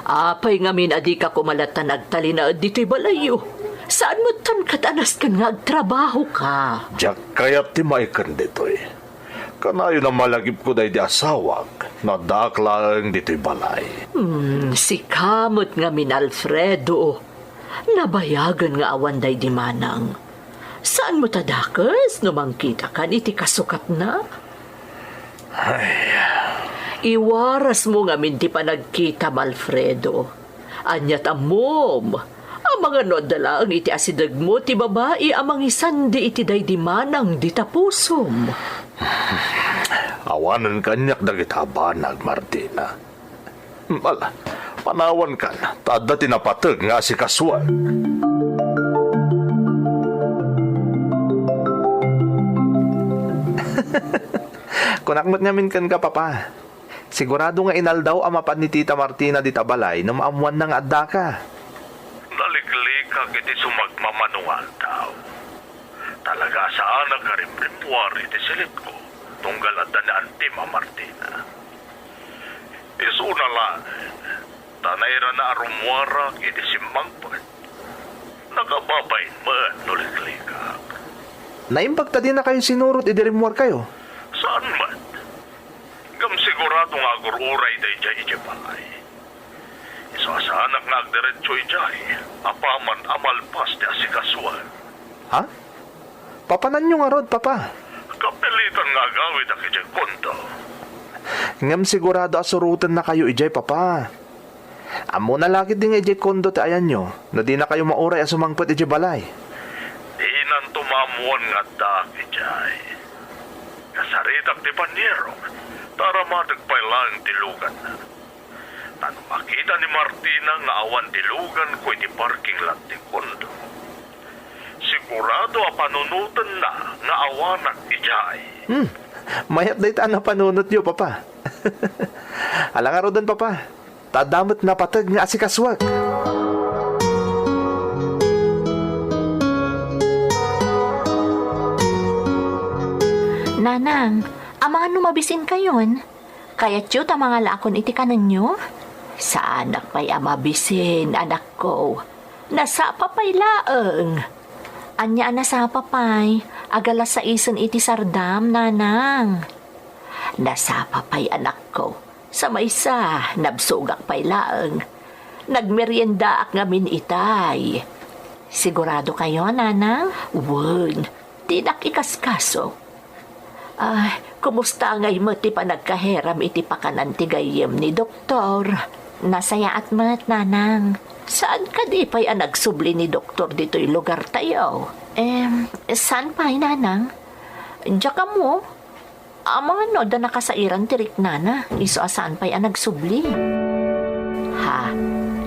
Apay ngamin a dika koma latta nagtalinaed ditoy balayyo? Saan metten ket a nasken nga agtrabahoka? Diak kayat ti maiken ditoy. Kanayon a malagipko daydi asawak no addaak laeng ditoy balay. Hmm, sika met ngamin, Alfredo. Nabayagen nga awan daydi manang. Saan met a dakes no mangkitakan iti kasukatna? Ay. Iwarasmo ngamin ti panagkitam, Alfredo. Aniat ammom, amangan no adda laeng iti asidegmo ti babai a mangisandi iti daydi manang dita pusom. Awanen kaniak dagita a banag, Martina. Ala, panawankan, ta adda ti napateg nga asikasuan. Kunak met ngamin kenka, Papa. Sigurado nga inaldaw a mapan ni Tita Martina dita balay no maammoanna nga addaka. Naliklikak iti sumagmamano nga aldaw. Talaga a saanak a rimrimmuar iti silipko tunggal adda ni Antim a Martina. Isuna laeng, ta nairana a rummuarak iti simmangpet. Nakababain met no liklikak. Naimbag ta dinakayo sinurot idi rimmuarkayo? Saan met. Ngem sigurado nga agur-uray daydiay idiay balay. Isu a saanak nga agdiretso idiay, apaman a malpas ti asikasuan. Ha? Papananyo ngarud, Papa? Kapilitan nga agawidak idiay kondo. Ngem sigurado a surotennakayo idiay, Papa. Ammona la ketdi nga idiay kondo ti ayanyo no dinakayo mauray a sumangpet idiay balay. Dinanto maammuan nga addaak idiay. Kasaritak ti panierok, ta aramateg pay laeng ti luganna. Ta no makita ni Martina nga awan ti luganko iti parking lot ti kondo, sigurado a panunotenna nga awanak idiay. Hmm, mayat dayta a napanunotyo, Papa. Ala ngaruden, Papa. Ta adda met napateg nga asikasuek. Nanang, amangan no mabisinkayon? Kayatyo ta mangalaakon iti kanenyo? Saanak pay a mabisin, anakko. Nasapa pay laeng. Ania a nasapa pay? Agalas saisen iti sardam, nanang. Nasapa pay, anakko. Sa maysa, nabsogak pay laeng. Nagmeriendaak ngamin itay. Sigurado kayo, nanang? Wen, dinak ikaskaso. Ay, kumusta ngay met ti panagkaheram iti pakanan ti gayyem ni Doktor? Nasayaat met, nanang. Saan kadi pay a nagsubli ni Doktor ditoy lugartayo? Em, saan pay, nanang? Diak ammo. Amangan no adda nakasairan ti riknana, isu a saan pay a nagsubli. Ha?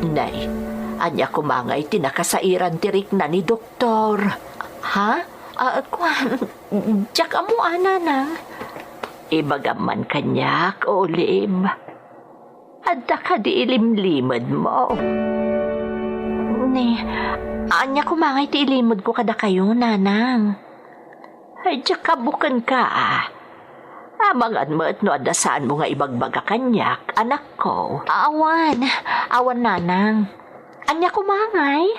Nay, ania koma ngay ti nakasairan ti rikna ni Doktor? Ha? Ah, kuan, diak ammo a, nanang. Ibagam man kaniak, Olive. Adda kadi ilimlimedmo? Ni, ania koma ngay ti ilimedko kadakayo, nanang? Ay, diak ammo kenka, a. Amangan met no adda saanmo nga ibagbaga kaniak, anakko. Awan, awan, nanang. Ania koma ngay?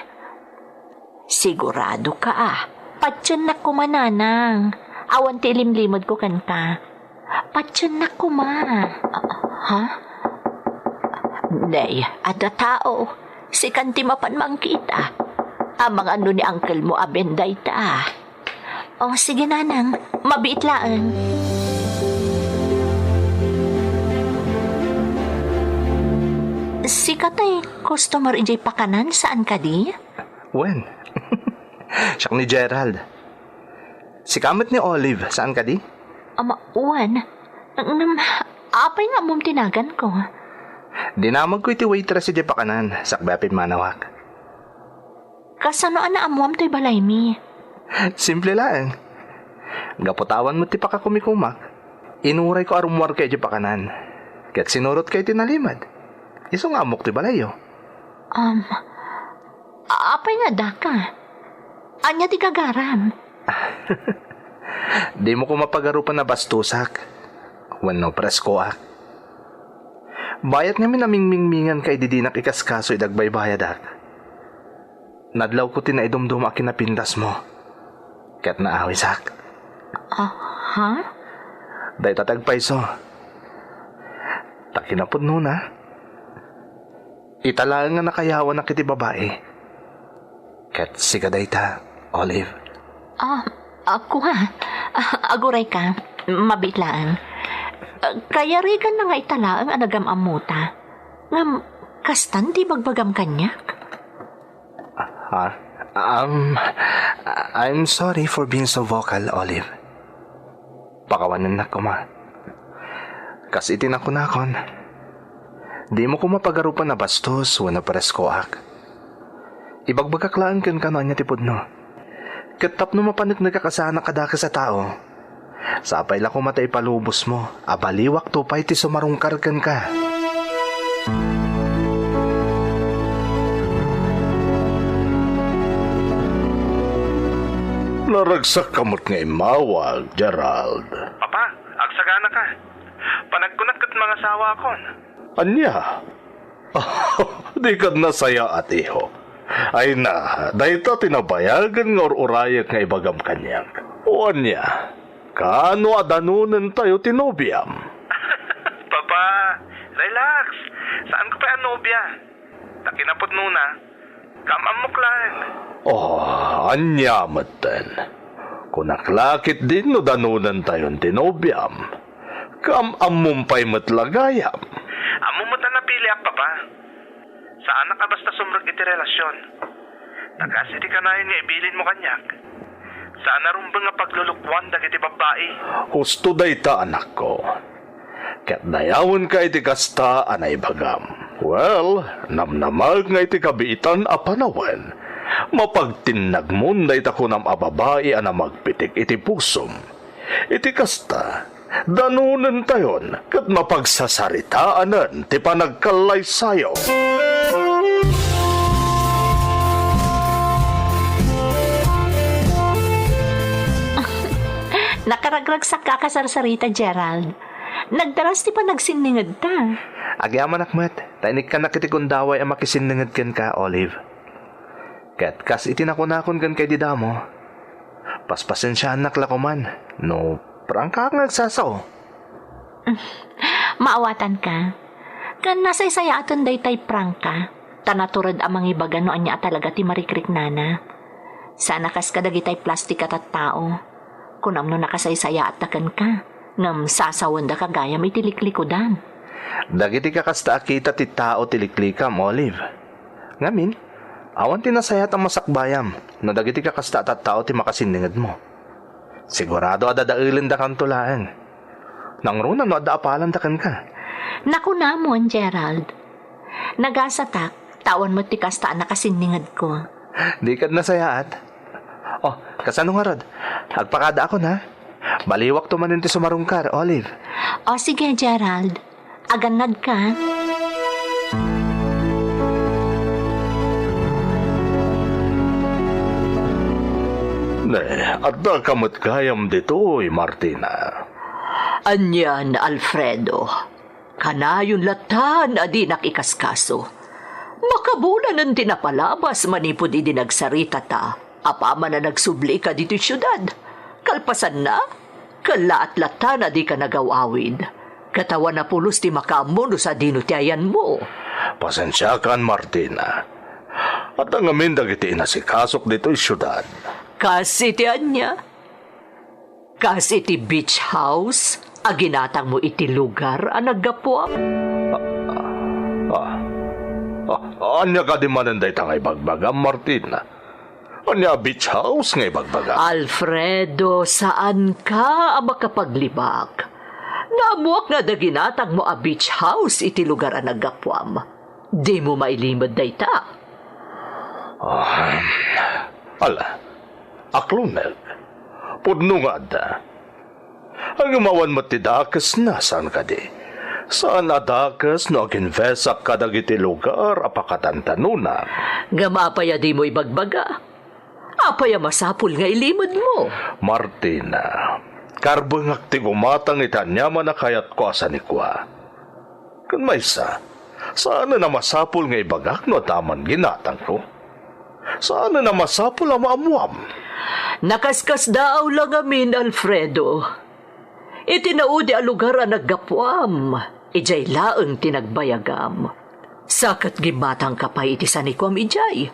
Sigurado ka, a. Patiennak koma, nanang. Awan ti ilimlimedko kenka. Patiennak koma. Ha? Nay, adda tao. Sikan ti mapan mangkita. Amangan no ni uncle mo a Ben dayta. O, sige, nanang. Mabiit laeng. Sika tay customer idiay pakanan, saan kadi? Wen. Siak ni Gerald. Sika met ni Olive, saan kadi? Ama, wen. Ngem, apay nga ammom ti naganko? Dinamagko iti waitress idiay pakanan, sakbay a pimmanawak. Kasano a naammoam toy balaymi? Simple laeng. Gapu ta awan met ti pakakumikumak, inurayko a rummuarka idiay pakanan, ket sinurotka iti nalimed. Isu nga ammok ti balayyo. Um, apay nga daka? Ania ti gagaram? Dimo koma pagarupan a bastosak wenno preskoak. Bayat ngamin a mingmingminganka idi dinak ikaskaso idi agbaybayadak. Nadlawko ti naidumduma a kinapindasmo, ket naawisak. Ah, ha? Dayta ti agpayso. Ta kinapudnona, ita laeng nga nakayawanak iti babai. Ket sika dayta, Olive. Ah, ako ha? Ah, agurayka. Mabiit laeng. Ah, kayariganna nga ita laeng a nagam-ammota. Ngem, kastan ti ibagbagam kaniak? Ha? Um, I'm sorry for being so vocal, Olive. Pakawanennak koma. Kas iti nakunakon, dimo koma pagarupan a bastos wenno preskoak. Ibagbagak laeng kenka no ania ti pudno. Ket tapno mapaneknekak a saanak a dakes a tao, sapay la koma ta ipalubosmo a baliwakto pay ti sumarungkar kenka. Naragsakka met nga immawag, Gerald. Papa, agsaganaka. Panagkunak ket mangasawakon. Ania? Dika nasayaat, iho. Ay na, dayta ti nabayagen nga ur-urayek nga ibagam kaniak. O ania? Kaano a danonentayo ti nobiam? Papa, relax. Saanko pay a nobia. Ta kinapudnona, kaam-ammok laeng. Oh, ania metten? Kunak la ketdin no danonentayon ti nobiam. Kaam-ammom pay met la gayam. Ammom met a napiliak, Papa. Saanak a basta sumrek iti relasion. Ta kas iti kanayon nga ibilin mo kaniak, saan a rumbeng a paglulukoan dagiti babbai. Husto dayta, anakko. Ket dayawenka iti kasta a naibagam. Well, namnamaek nga iti kabiitan a panawen, mapagtinnagmon dayta kunam a babai a namagpitik iti pusom. Iti kasta, danonentayon ket mapagsasaritaenen ti panagkallaysayo. Nakaragragsakka a kasarsarita, Gerald. Nagdaras ti panagsinningedta. Agyamanak met, ta inikkanak iti gundaway a makisinninged kenka, Olive. Ket kas iti nakunakon kenka idi damo, paspasensiaannak la koman no prangka nga agsasao. Maawatanka. Ken nasaysayaaten daytay prangka, ta natured a mangibaga no ania a talaga ti marikriknana. Saan a kas kadagitay plastik a tattao. Kunam no nakasaysayaatta kenka, ngem sasawendaka gayam iti liklikudan. Dagiti kakasta a kita ti tao ti liklikam, Olive. Ngamin, awan ti nasayaat a masakbayam no dagiti kakasta a tattao ti makasinningedmo. Sigurado a dadaelendakanto laeng. Nangruna no adda apalanda kenka. Nakunamon, Gerald. Nagasatak, ta awan met ti kasta a nakasinningedko. Dika nasayaat? Oh, kasano ngarud? Agpakadaakon, ha? Baliwakto manen ti sumarungkar, Olive. O sige, Gerald. Agannadka. Ne, addaka met gayam ditoy, Martina. Anian, Alfredo. Kanayon lattan a dinak ikaskaso. Makabulanen ti napalabas manipud idi nagsaritata. Apaman a nagsublika ditoy siudad. Kalpasanna, kallaat lattan a dika nagaw-awid. Ket awan a pulos ti makaammo no sadino ti ayanmo. Pasensiakan, Martina. Adda ngamin dagiti inasikasok ditoy siudad. Kas iti ania? Kas iti beach house a ginatangmo iti lugar a naggapuam? Ah, ah, ania kadi manen dayta nga ibagbagam, Martina? Ania a beach house nga ibagbagam? Alfredo, saanka a makapaglibak. Naammoak nga adda ginatangmo a beach house iti lugar a naggapuam. Dimo mailimed dayta. Ah, ala, aklonek. Pudno nga adda. Ngem awan met ti dakesna, saan kadi? Saan a dakes no aginvesak kadagiti lugar a pakatantanonam. Ngem apay a dimo ibagbaga? Apay a masapul nga ilimedmo? Martina, karbengak ti gumatang iti aniaman a kayatko a sanikua. Ken maysa, saanen a masapul nga ibagak no adda man ginatangko. Saanen a masapul a maammuam. Nakaskasdaaw la ngamin, Alfredo. Iti naudi a lugar a naggapuam, idiay laeng ti nagbayagam. Sa ket gimmatangka pay iti sanikuam idiay.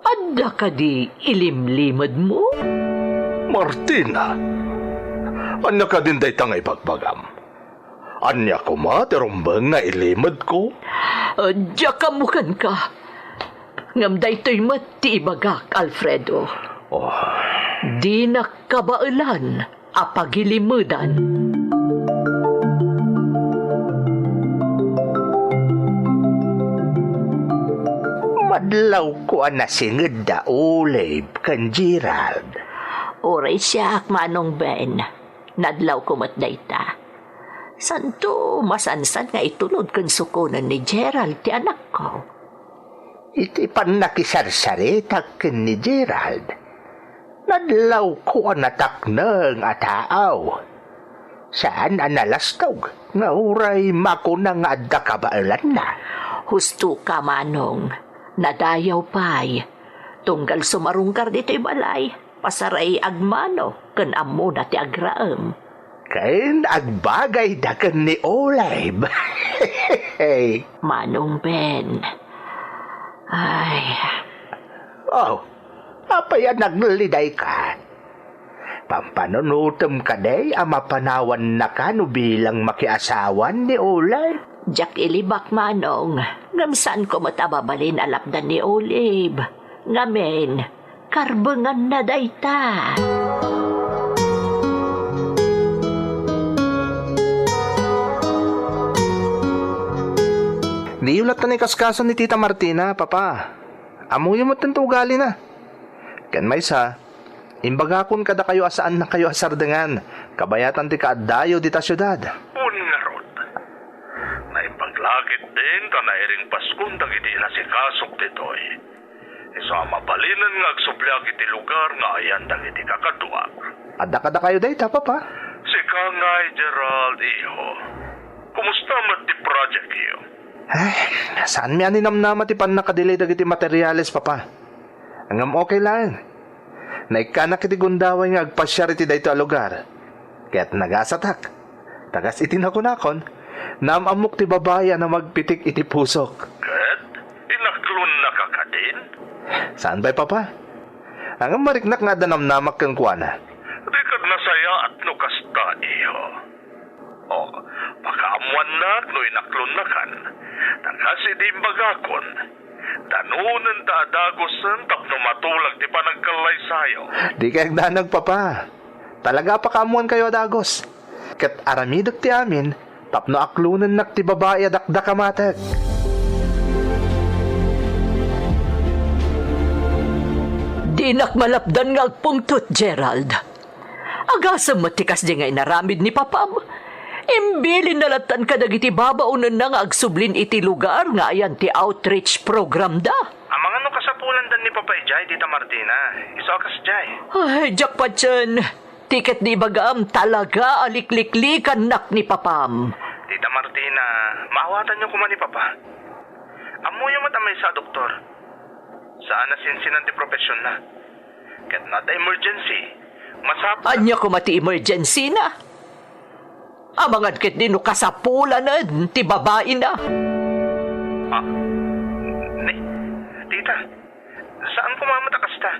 Adda kadi ilimlimedmo? Martina, ania kadin dayta nga ibagbagam? Ania koma ti rumbeng nga ilimedko? Diak ammo kenka. Ngem daytoy met ti ibagak, Alfredo. Oh. Dinak kabaelan a pagilimedan. Madlawko a nasinged da Olive ken Gerald. Uray siak, Manong Ben. Nadlawko met dayta. Santo, masansan nga itulod ken sukonen ni Gerald ti anakko. Iti pannakisarsaritak ken ni Gerald, nadlawko a natakneng a taaw. Saan a nalastog nga uray makuna nga adda kabaelanna. Husto ka, Manong. Nadayaw pay. Tunggal sumarungkar ditoy balay, pasaray agmano ken ammona ti agraem. Ken agbagayda ken ni Olive. Manong Ben. Ay. Oh, apay a naglidayka? Pampanunotem kadi a mapanawannaka no bilang makiasawan ni Olive? Diak ilibak, Manong, ngem saanko met a mabalin a lapdan ni Olive. Ngamin, karbenganna dayta. Diyo latta ikaskaso ni Tita Martina, Papa. Ammoyo met ti ugalina. Ken maysa, imbagakon kadakayo a saannakayo a sardengan, kabayatan ti kaaddayo dita siudad. Wen ngarud, naimbag la ketdin ta nairingpaskon dagiti inasikasok ditoy. Isu a mabalinen nga agsubliak iti lugar nga ayan dagiti kakaduak. Adda kadakayo dayta, Papa? Sika ngay, Gerald, iho. Kumusta met ti project-yo? Ay, saanmi a ninamnama ti pannakadelay dagiti materials, Papa. Ngem okay laeng. Naikkanak iti gundaway nga agpasiar iti daytoy a lugar. Ket nagasatak. Ta kas iti nakunakon, naam-ammok ti babai a namagpitik iti pusok. Ket inaklonnaka kadin? Saan pay, Papa? Ngem mariknak nga adda namnamak kenkuana. Di kad nasayaat no kasta, iho. O, pakaammoannak no inaklonnakan. Ta kas iti imbagakon, danonenta a dagosen tapno matulag ti panagkallaysayo. Dika agdanag, Papa. Talaga a pakaammoankayo a dagos. Ket aramidek ti amin tapno aklonennak ti babai a dakdakamatek. Dinak malapdan nga agpungtot, Gerald. Agasem met ti kasdi nga inaramid ni Papam. Imbilinna lattan kadagiti babaonenna nga agsublin iti lugar nga ayan ti outreach program da. Amangan no kasapulandan ni Papa idiay, Tita Martina. Isu a kasdiay. Ay, diak patien. Ti ket di ibagam, talaga a likliklikannak ni Papam. Tita Martina, maawatanyo koma ni Papa. Ammoyo met a maysa a doktor. Saan a sinsinan ti profesionna. Ket no adda emergency, masapul. Ania koma ti emergency na? Amangan ketdi no kasapulanen ti babaina. Ah, ni, tita, saan koma met a kasta?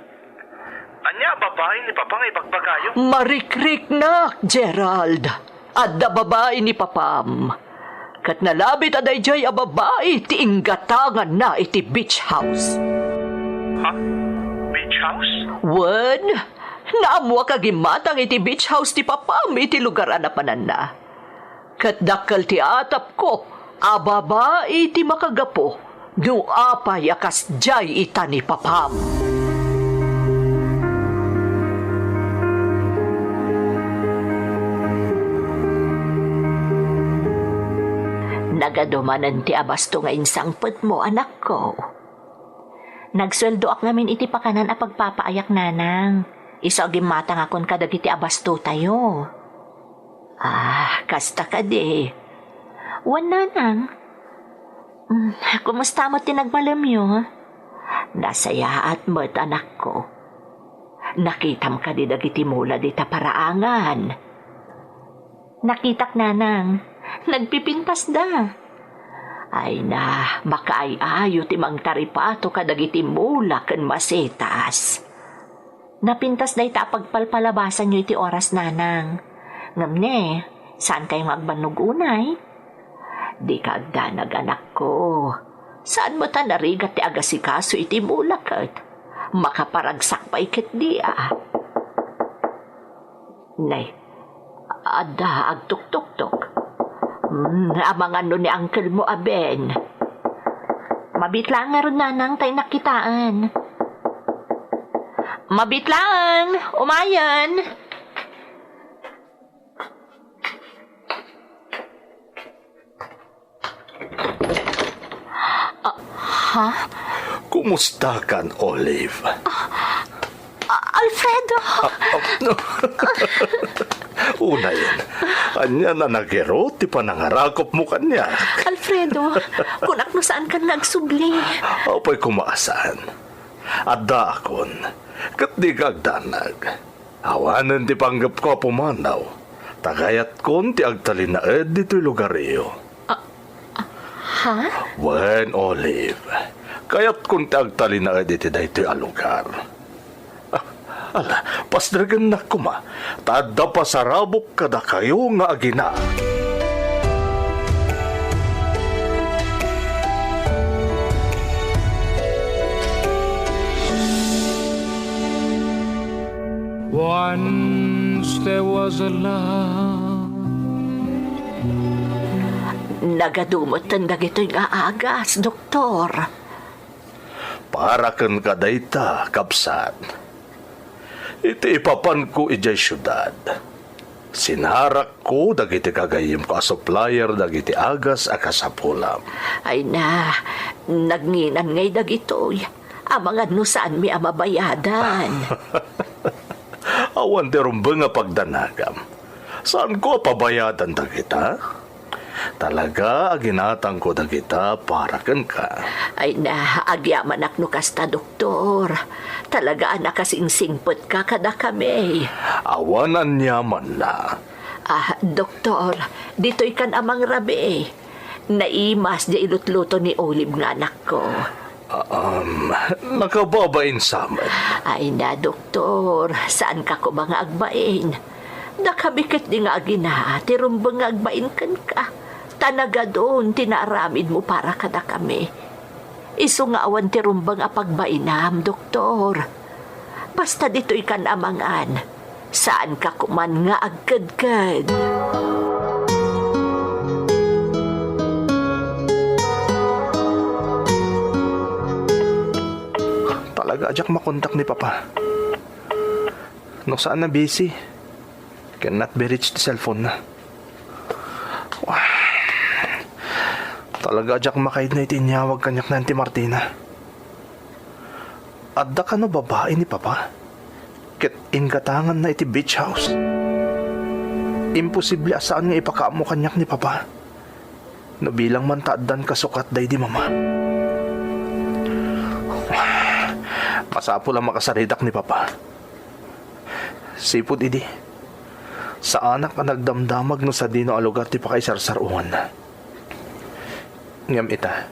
Ania a babai ni Papa nga ibagbagayo? Marikriknak, Gerald. Adda babai ni Papam. Ket nalabit a daydiay a babai ti inggatanganna iti beach house. Ha? Beach house? Wen, naammoak a gimmatang iti beach house ti Papam iti lugar a napananna. Ket dakkel ti atapko a babai ti makagapu no apay a kasdiay ita ni Papam. Nagadu manen ti abasto nga insangpetmo, anakko. Nagsueldoak ngamin iti pakanan a pagpapaayak, nanang. Isu a gimmatangakon kadagiti abastotayo. Ah, kasta kadi. Wen, nanang. Mm, kumusta met ti nagmalemyo? Nasayaat met, anakko. Nakitam kadi dagiti mula dita paraangan? Nakitak, nanang. Nagpipintasda. Ay na, makaay-ayo ti mangtaripato kadagiti mula ken masetas. Napintas dayta a pagpalpalabasanyo iti oras, nanang. Ngem ne, saankayo nga agbannog unay? Dika agdanag, anakko. Saan met a narigat ti agasikaso iti mula ket makaparagsak pay ketdi a. Nay, adda agtuktuktok. Hmm, amangan no ni uncle mo a Ben. Mabitlaang ngarud, nanang, ta innak kitaen. Mabitlaang! Umayen! Ah, ha? Kumustakan, Olive? Ah, Alfredo! Ah, ah, unayen, ania a nagirut ti panangarakupmo kaniak? Alfredo, kunak no saankan nga agsubli. Apay koma a saan? Addaakon, ket dika agdanag. Awanen ti panggepko a pumanaw, ta kayatkon ti agtalinaed ditoy lugaryo. Ah, ah, ha? Wen, Olive, kayatkon ti agtalinaed iti daytoy a lugar. Ah, ala, pasdregennak koma, ta adda pasarabok kadakayo nga agina. Once there was a love. Nagadu metten dagitoy nga agas, Doktor. Para kenka dayta, kabsat. Iti ipapanko idiay siudad, sinarakko dagiti gagayyemko a supplier dagiti agas a kasapulam. Ay na, nagnginam ngay dagitoy. Amangan no saanmi a mabayadan. Awan ti rumbeng a pagdanagam. Saanko a pabayadan dagita? Talaga a ginatangko dagita para kenka. Ay na, agyamanak no kasta, Doktor. Talaga a nakasingsingpetka kadakami. Awan aniamanna. Ah, Doktor, ditoy kan a mangrabii. Naimas diay ilutluto ni Olive nga anakko. Um, nakababain sa amin. Ay na, Doktor, saanka koma nga agbain? Dakami ketdi nga agina ti rumbeng nga agbain kenka, ta nagadun ti naaramidmo para kadakami. Isu nga awan ti rumbeng a pagbainam, Doktor. Basta ditoy kan a mangan, saanka koman nga agkedked. Talaga a diak makontak ni Papa. No saan a busy, cannot be reached ti cellphone na. Wah. Talaga a diak makaidna iti inyawag kaniak ni Auntie Martina. Adda kano babai ni Papa? Ket inggatanganna iti beach house. Imposible a saan nga ipakaammo kaniak ni Papa. No bilang man ta addan kasukat daydi Mama. Masapul a makasaritak ni Papa. Sipud idi, saanak a nagdamdamag no sadino a lugar ti pakaisarsaruanna. Ngem ita,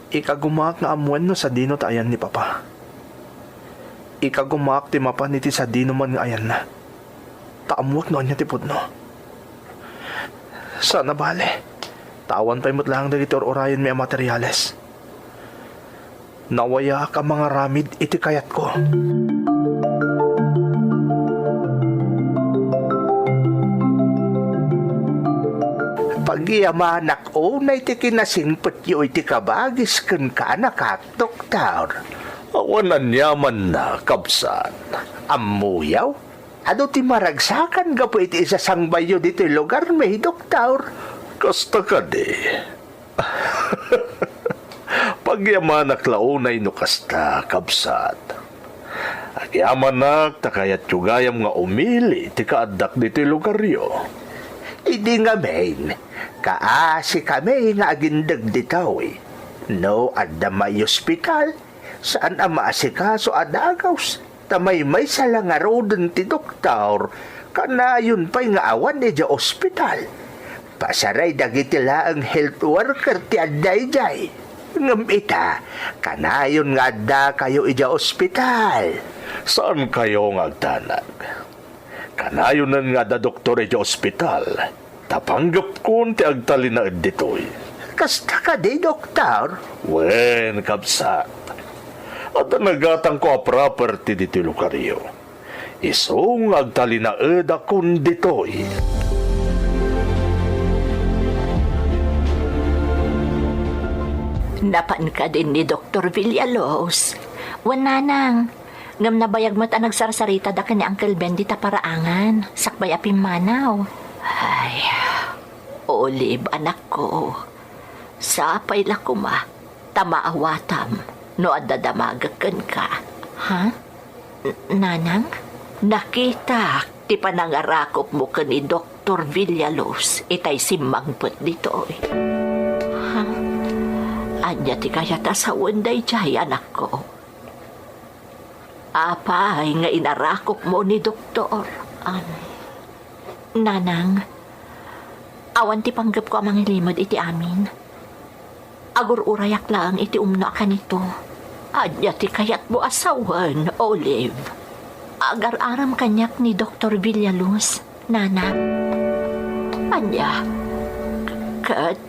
ikagumaak nga ammoen no sadino ti ayan ni Papa. Ikagumaak ti mapan iti sadino man nga ayanna. Ta ammoak no ania ti pudno. Saan a bale, ta awan pay met laeng dagiti ur-urayenmi a materiales. Nawayaak a mangaramid iti kayatko. Pagyamanak unay ti kinasingpetyo iti kabagis ken kaanakak, Doktor. Awan aniamanna, kabsat. Ammoyo? Adu ti maragsakan gapu iti isasangbayyo ditoy lugarmi, Doktor? Kasta kadi. Pagyamanak la unay no kasta, kabsat. Agyamanak ta kayatyo gayam nga umili ti kaaddak ditoy lugaryo. Idi ngamin, kaasikami nga agindeg ditoy. No adda maiospital, saan a maasikaso a dagus. Ta maymaysa la ngaruden ti doktor, kanayon pay nga awan idiay ospital. Pasaray dagiti laeng health worker ti adda idiay. Ngem ita, kanayon nga addakayo idiay ospital. Saankayo nga agdanag. Kanayonen nga adda doktor idiay ospital. Ta panggepkon ti agtalinaed ditoy. Kasta kadi, doktor? Wen, kabsat. Adda nagatangko a property ditoy lugaryo. Isu nga agtalinaedakon ditoy. Napan kadin ni Doktor Villalobos? Wen, nanang. Ngem nabayag met a nagsarsarita daka ni Uncle Ben dita paraangan, sakbay a pimmanaw. Ay, Olive, anakko, sapay la koma ta maawatam no adda damagek kenka. Ha? N-, nanang? Nakitak ti panangarakupmo ken ni Doktor Villalobos itay simmangpet ditoy. Ha? Ania ti kayat a sawen daydiay, anakko? Apay nga inarakupmo ni Doktor? Am, nanang, awan ti panggepko a mangilimed iti amin. Agur-urayak laeng iti umno a kanito. Ania ti kayatmo a sawen, Olive? Agar-aram kaniak ni Doktor Villalobos, nanang. Ania? Ket,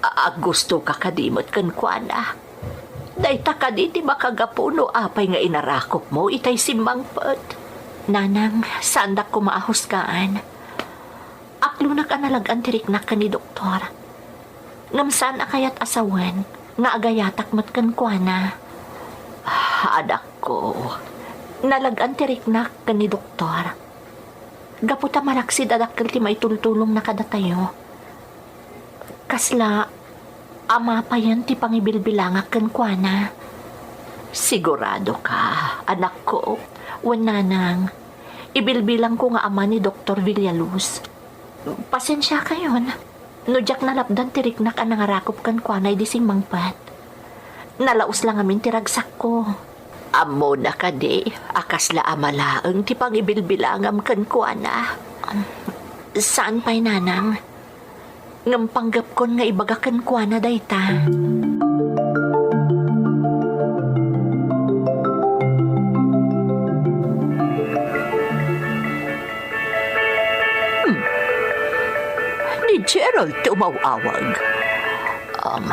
a-, aggustoka kadi met kenkuana? Dayta kadi ti makagapu no apay nga inarakupmo itay simmangpet? Nanang, saandak koma a husgaan. Aklonak a nalag-an ti riknak ken ni doktor. Ngem saan a kayat a sawen nga agayatak met kenkuana. Anakko, nalag-an ti riknak ken ni doktor. Gapu ta malaksid a dakkel ti maitultulongna kadatayo. Kasla ama payen ti pangibilbilangak kenkuana. Sigurado ka, anakko? Wen nanang, ibilbilangko nga ama ni Doktor Villaluz. Pasensiakayon no diak nalapdan ti riknak a nangarakop kenkuana idi simmangpet. Nalaus la ngamin ti ragsakko. Ammona kadi a kasla ama laeng ti pangibilbilangam kenkuana? Saan pay, nanang. Ngem panggepkon nga ibaga kenkuana dayta. Hmm. Ni Gerald ti umaw-awag. Um,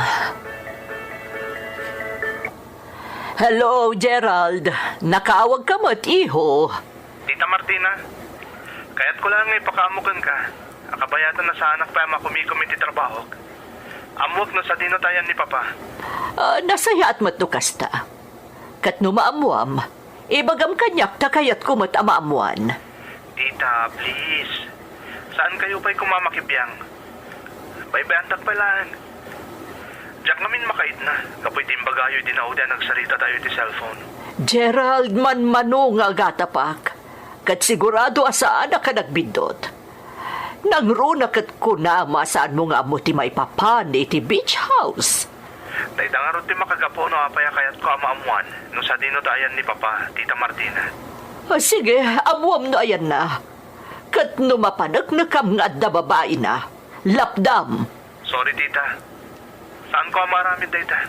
Hello, Gerald. Nakaawag ka met, iho. Tita Martina, kayatko laeng nga ipakaammo kenka a kabayatan a saanak pay a makumikom iti trabahok. Ammoek no sadino ti ayan ni Papa. Ah, nasayaat met no kasta. Ket no maammoam, ibagam kaniak ta kayatko met a maammoan. Tita, please. Saankayo pay koma makibiang. Baybay-antak pay laeng. Diak ngamin makaitna gapu iti imbagayo idi naudi a nagsaritatayo iti cellphone. Gerald, manmano nga agatapak. Ket sigurado a saanak a nagbiddut. Nangruna ket kunam a saanmo nga ammo ti maipapan iti beach house. Dayta ngarud ti makagapu no apay a kayatko a maammoan no sadino ti ayan ni Papa, Tita Martina. Ah, sige, ammoam no ayanna. Ket no mapaneknekam nga adda babaina, lapdam. Sorry, Tita. Saanko a maaramid dayta.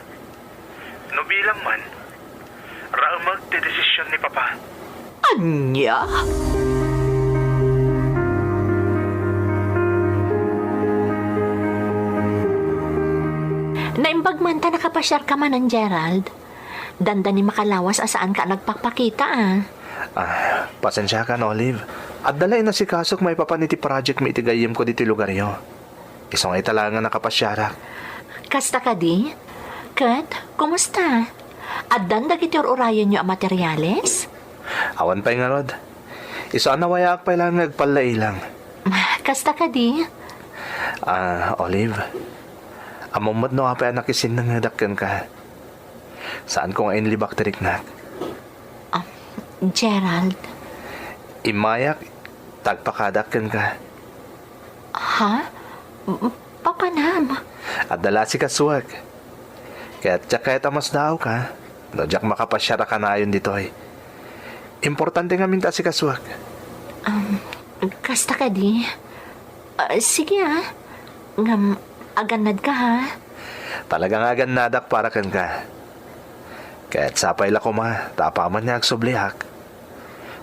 No bilang man, raemek ti desisyon ni Papa. Ania? Naimbag man ta nakapasiarka manen, Gerald. Dandani makalawas a saanka a nagpakpakita, a. Ah, pasensiakan, Olive. Adda la inasikasok maipapan iti project mi iti gayyemko ditoy lugaryo. Isu nga ita laeng a nakapasiarak. Kasta kadi? Ket, kumusta? Addan dagiti ur-urayenyo a materiales? Awan pay ngarud. Isu a nawayaak pay laeng nga agpallailang. Kasta kadi? Ah, Olive, ammom met no apay a nakisinengedak kenka. Saanko nga inlibak ti riknak. Ah, Gerald. Immayak, ta agpakadak kenka. Ha? M-, papanam? Adda la asikasuek. Ket diak kayat a masdaawka no diak makapasiar a kanayon ditoy. Importante ngamin ta asikasuek. Um, kasta kadi? Ah, sige, a. Ngem, agannadka, ha? Talaga nga agannadak para kenka. Ket sapay la koma ta apaman nga agsubliak,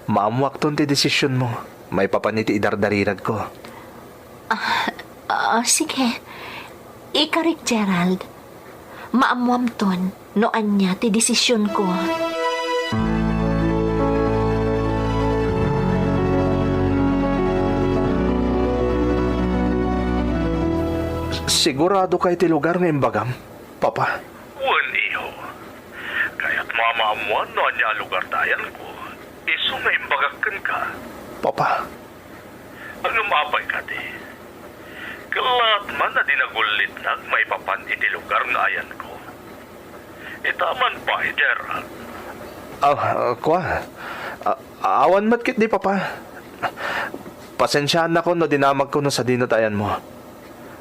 maammoakton ti desisionmo maipapan iti idardariragko. Ah, ah, sige. Ikarik, Gerald. Maammoamton no ania ti desisionko. Sigurado ka iti lugar nga imbagam, Papa? Wen, iho. Kayatmo a maammoan no ania a lugar ti ayanko, isu nga imbagak kenka. Papa. Ngem apay kadi? Kellaat man a di nagullitnak maipapan iti lugar nga ayanko. Ita man pay, Gerald. Ah, ah, kua. Ah, awan met ketdi, Papa. Pasensiaannakon no dinamagko no sadino ti ayanmo.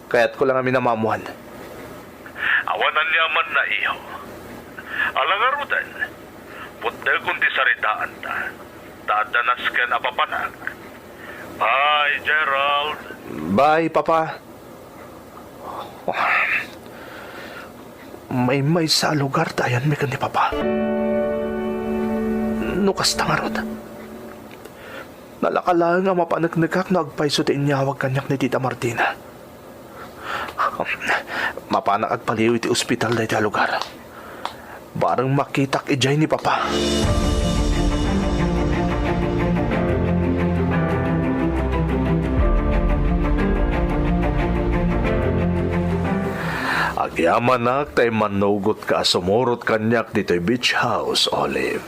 Kayatko la ngamin a maammoan. Awan aniamanna, iho. Ala ngaruden, putdekon ti saritaanta, ta adda nasken a papanak. Bye, Gerald. Bye, Papa. Maymaysa a lugar ti ayanmi ken ni Papa. No kasta ngarud, nalaka laeng a mapaneknekak no agpayso ti inyawag kaniak ni Tita Martina. Mapanak agpaliw iti ospital daytoy a lugar. Bareng makitak idiay ni Papa. Agyamanak ta immanugotka a sumurot kaniak ditoy beach house, Olive.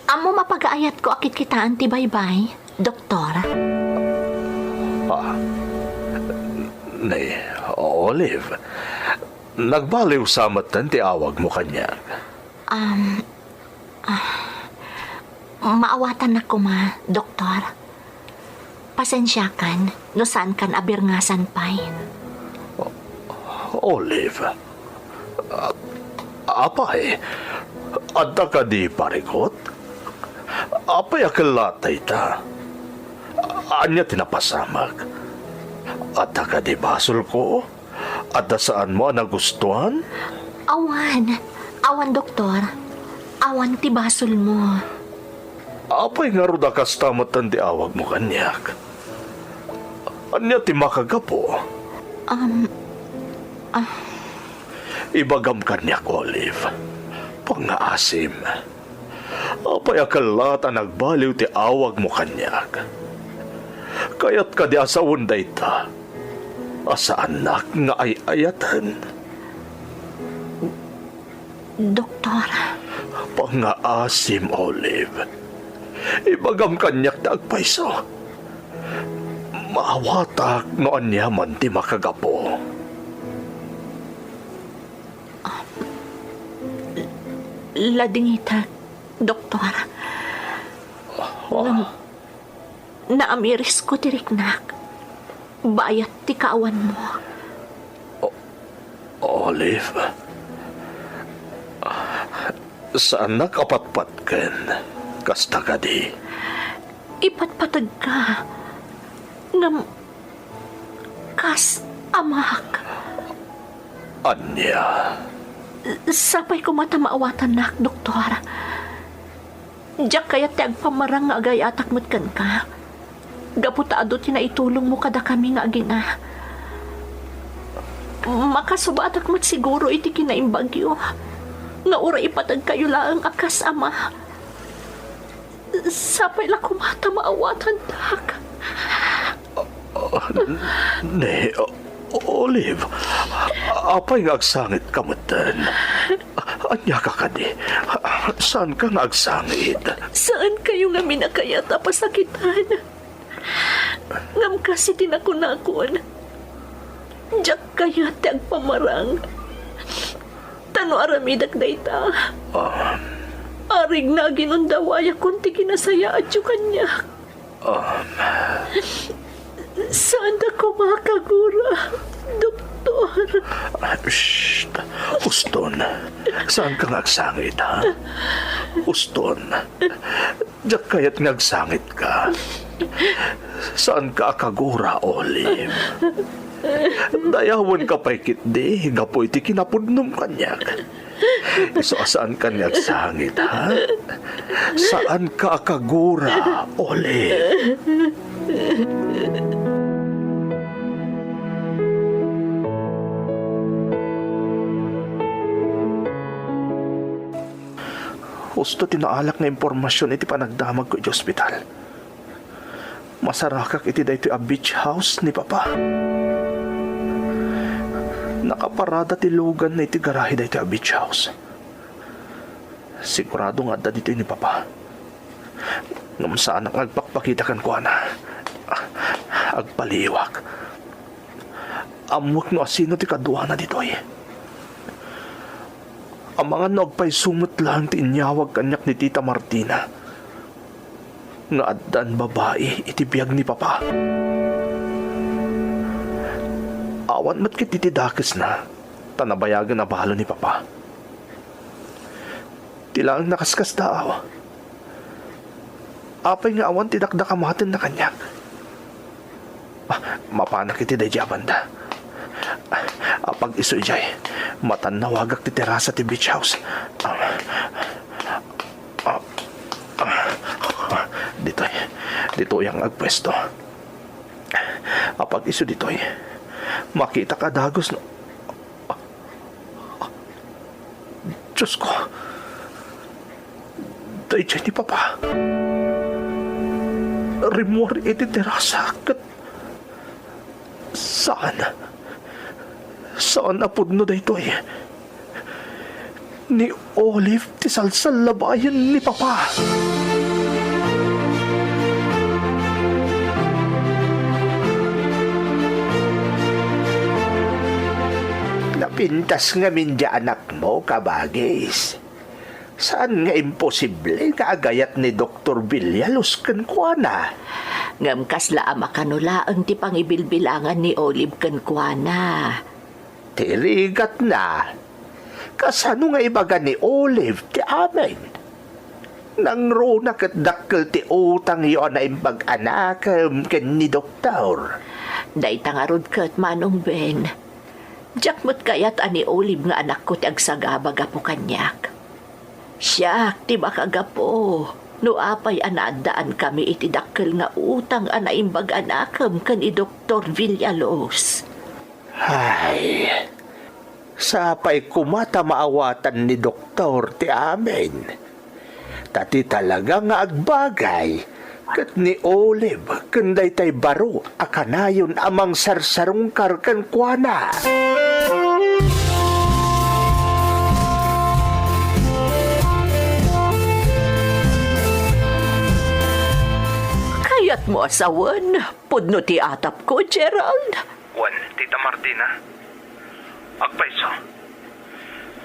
Ammom a pagaayatko a kitkitaan ti baybay, Doktor? Ah, ni, Olive, nagbaliw sa metten ti awagmo kaniak. Um, ah, maawatannak koma, Doktor. Pasensiakan no saankan a birngasan pay. Olive, a-, apay, adda kadi parikut? Apay a kellat dayta? Ania ti napasamak? Adda kadi basolko? Adda saanmo a nagustuan? Awan. Awan, Doktor. Awan ti basolmo. Apay ngarud a kasta metten ti awagmo kaniak? Ania ti makagapu? Um, ah. Ibagam kaniak, Olive. Pangngaasim. Apay a kellat a nagbaliw ti awagmo kaniak? Kayat kadi a sawen dayta a saannak nga ay-ayaten? Doktor. Pangngaasim, Olive. Ibagam kaniak ti agpayso. Maawatak no aniaman ti makagapu. Ladingitek, Doktor. Ngem, naamirisko ti riknak. Bayat ti kaawanmo. O-, Olive, saannak a patpatken. Kasta kadi? Ipatpategka. Ngem, kas amak. Ania? Sapay koma ta maawatannak, Doktor. Diak kayat ti agpamarang nga agay-atak met kenka. Gapu ta adu ti naitulongmo kadakami nga agina. Makasubatak met siguro iti kinaimbagyo nga uray ipategkayo laeng a kas ama. Sapay la koma ta maawatantak. Ah, ni, ah, Olive, apay nga agsangitka metten? Ania ka kadi? Saanka nga agsangit? Saankayo ngamin a kayat a pasakitan. Ngem kas iti nakunakon, diak kayat ti agpamarang. Ta no aramidek dayta, ah, arigna a ginundawayakon ti kinasayaatyo kaniak. Um. Saanda koma a kagura, Doktor. Shh! Uston. Saanka nga agsangit, ha? Uston. Diak kayat nga agsangitka. Saanka a kagura, Olive. Dayawenka pay ketdi gapu iti kinapudnom kaniak. Isu a saanka nga agsangit, ha? Saanka a kagura, Olive. Husto ti naalak nga impormasion iti panagdamagko iti ospital. Masarakak iti daytoy a beach house ni Papa. Nakaparada ti luganna iti garahe daytoy a beach house. Sigurado nga adda ditoy ni Papa. Ngem saanak nga agpakpakita kenkuana. Agpaliiwak. Ammoek no asino ti kaduana ditoy. Amangan no agpayso met laeng ti inyawag kaniak ni Tita Martina nga addan babai iti biag ni Papa. Awan met ketdi ti dakesna, ta nabayagen a balo ni Papa. Ti laeng nakaskasdaaw. Apay nga awan ti dakdakamatenna kaniak? Ah, mapanak iti daydiay a banda. Ah, apag-isu idiay, matannawagak ti terasa ti beach house. Ah, ah, ah, ditoy, ditoy ang agpwesto. Apag-isu ditoy, makitak a dagus no, Diosko, daydiay ni Papa. Rimmuar iti terasa ket saan, Saan a pudno daytoy. Ni Olive ti salsallabayen ni Papa. Napintas ngamin ti anakmo, kabagis. Saan nga imposible nga agayat ni Doktor Villaluz kenkuana? Ngem kasla a makano laeng ti pangibilbilangan ni Olive kenkuana. Ti rigatna, kasano nga ibaga ni Olive ti amin? Nangruna ket dakkel ti utangyo a naimbag a nakem ken ni Doktor. Dayta ngarud ket, Manong Ben, diak met kayat a ni Olive nga anakko ti agsagaba gapu kaniak. Siak ti makagapu no apay a naaddaankami iti dakkel nga utang a naimbag a nakem ken ni Doktor Villaluz. Ay, sapay koma ta maawatan ni Doktor ti amin. Ta ti talaga nga agbagay, ket ni Olive ken daytay baro a kanayon a mangsarsarungkar kenkuana. Kayatmo a sawen, pudno ti atapko, Gerald? Wen, Tita Martina. Agpayso.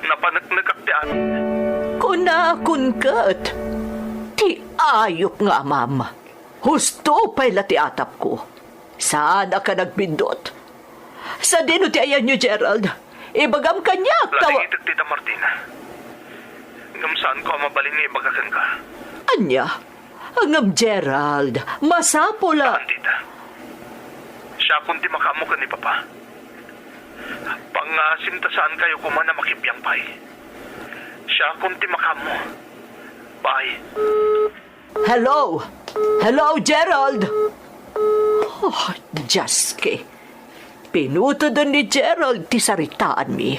Napaneknekak ti amin. Kunakon ket, ti ayup nga amam. Husto pay la ti atapko. Saan a ka nagbiddut? Sadino ti ayanyo, Gerald? Ibagam kaniak, tawa- Laliitek, Tita Martina. Ngem saanko a mabalin nga ibaga kenka. Ania? Ngem, Gerald, masapul a- Saan, tita. Siakon ti makaammo ken ni Papa. Pangngaasim ta saankayo koma a makibiang pay. Siakon ti makaammo. Bye. Hello? Hello, Gerald? Oh, Dios ki. Pinuteden ni Gerald ti saritaanmi.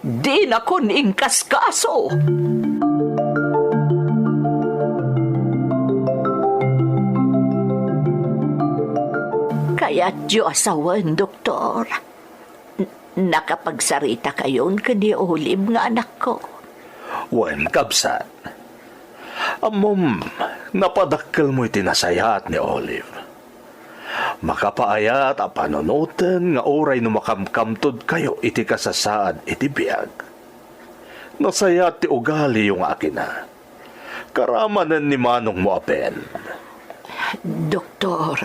Dinakon inkaskaso. Kayatyo a sawen, Doktor. N-, nakapagsaritakayon ken ni Olive nga anakko? Wen, kabsat. Ammom, napadakkelmo iti nasayaat ni Olive. Makapaayat a panunoten nga uray no makamkamtodkayo iti kasasaad iti biag, nasayaat ti ugaliyo nga akina. Karamanen ni manongmo a Ben. Doktor.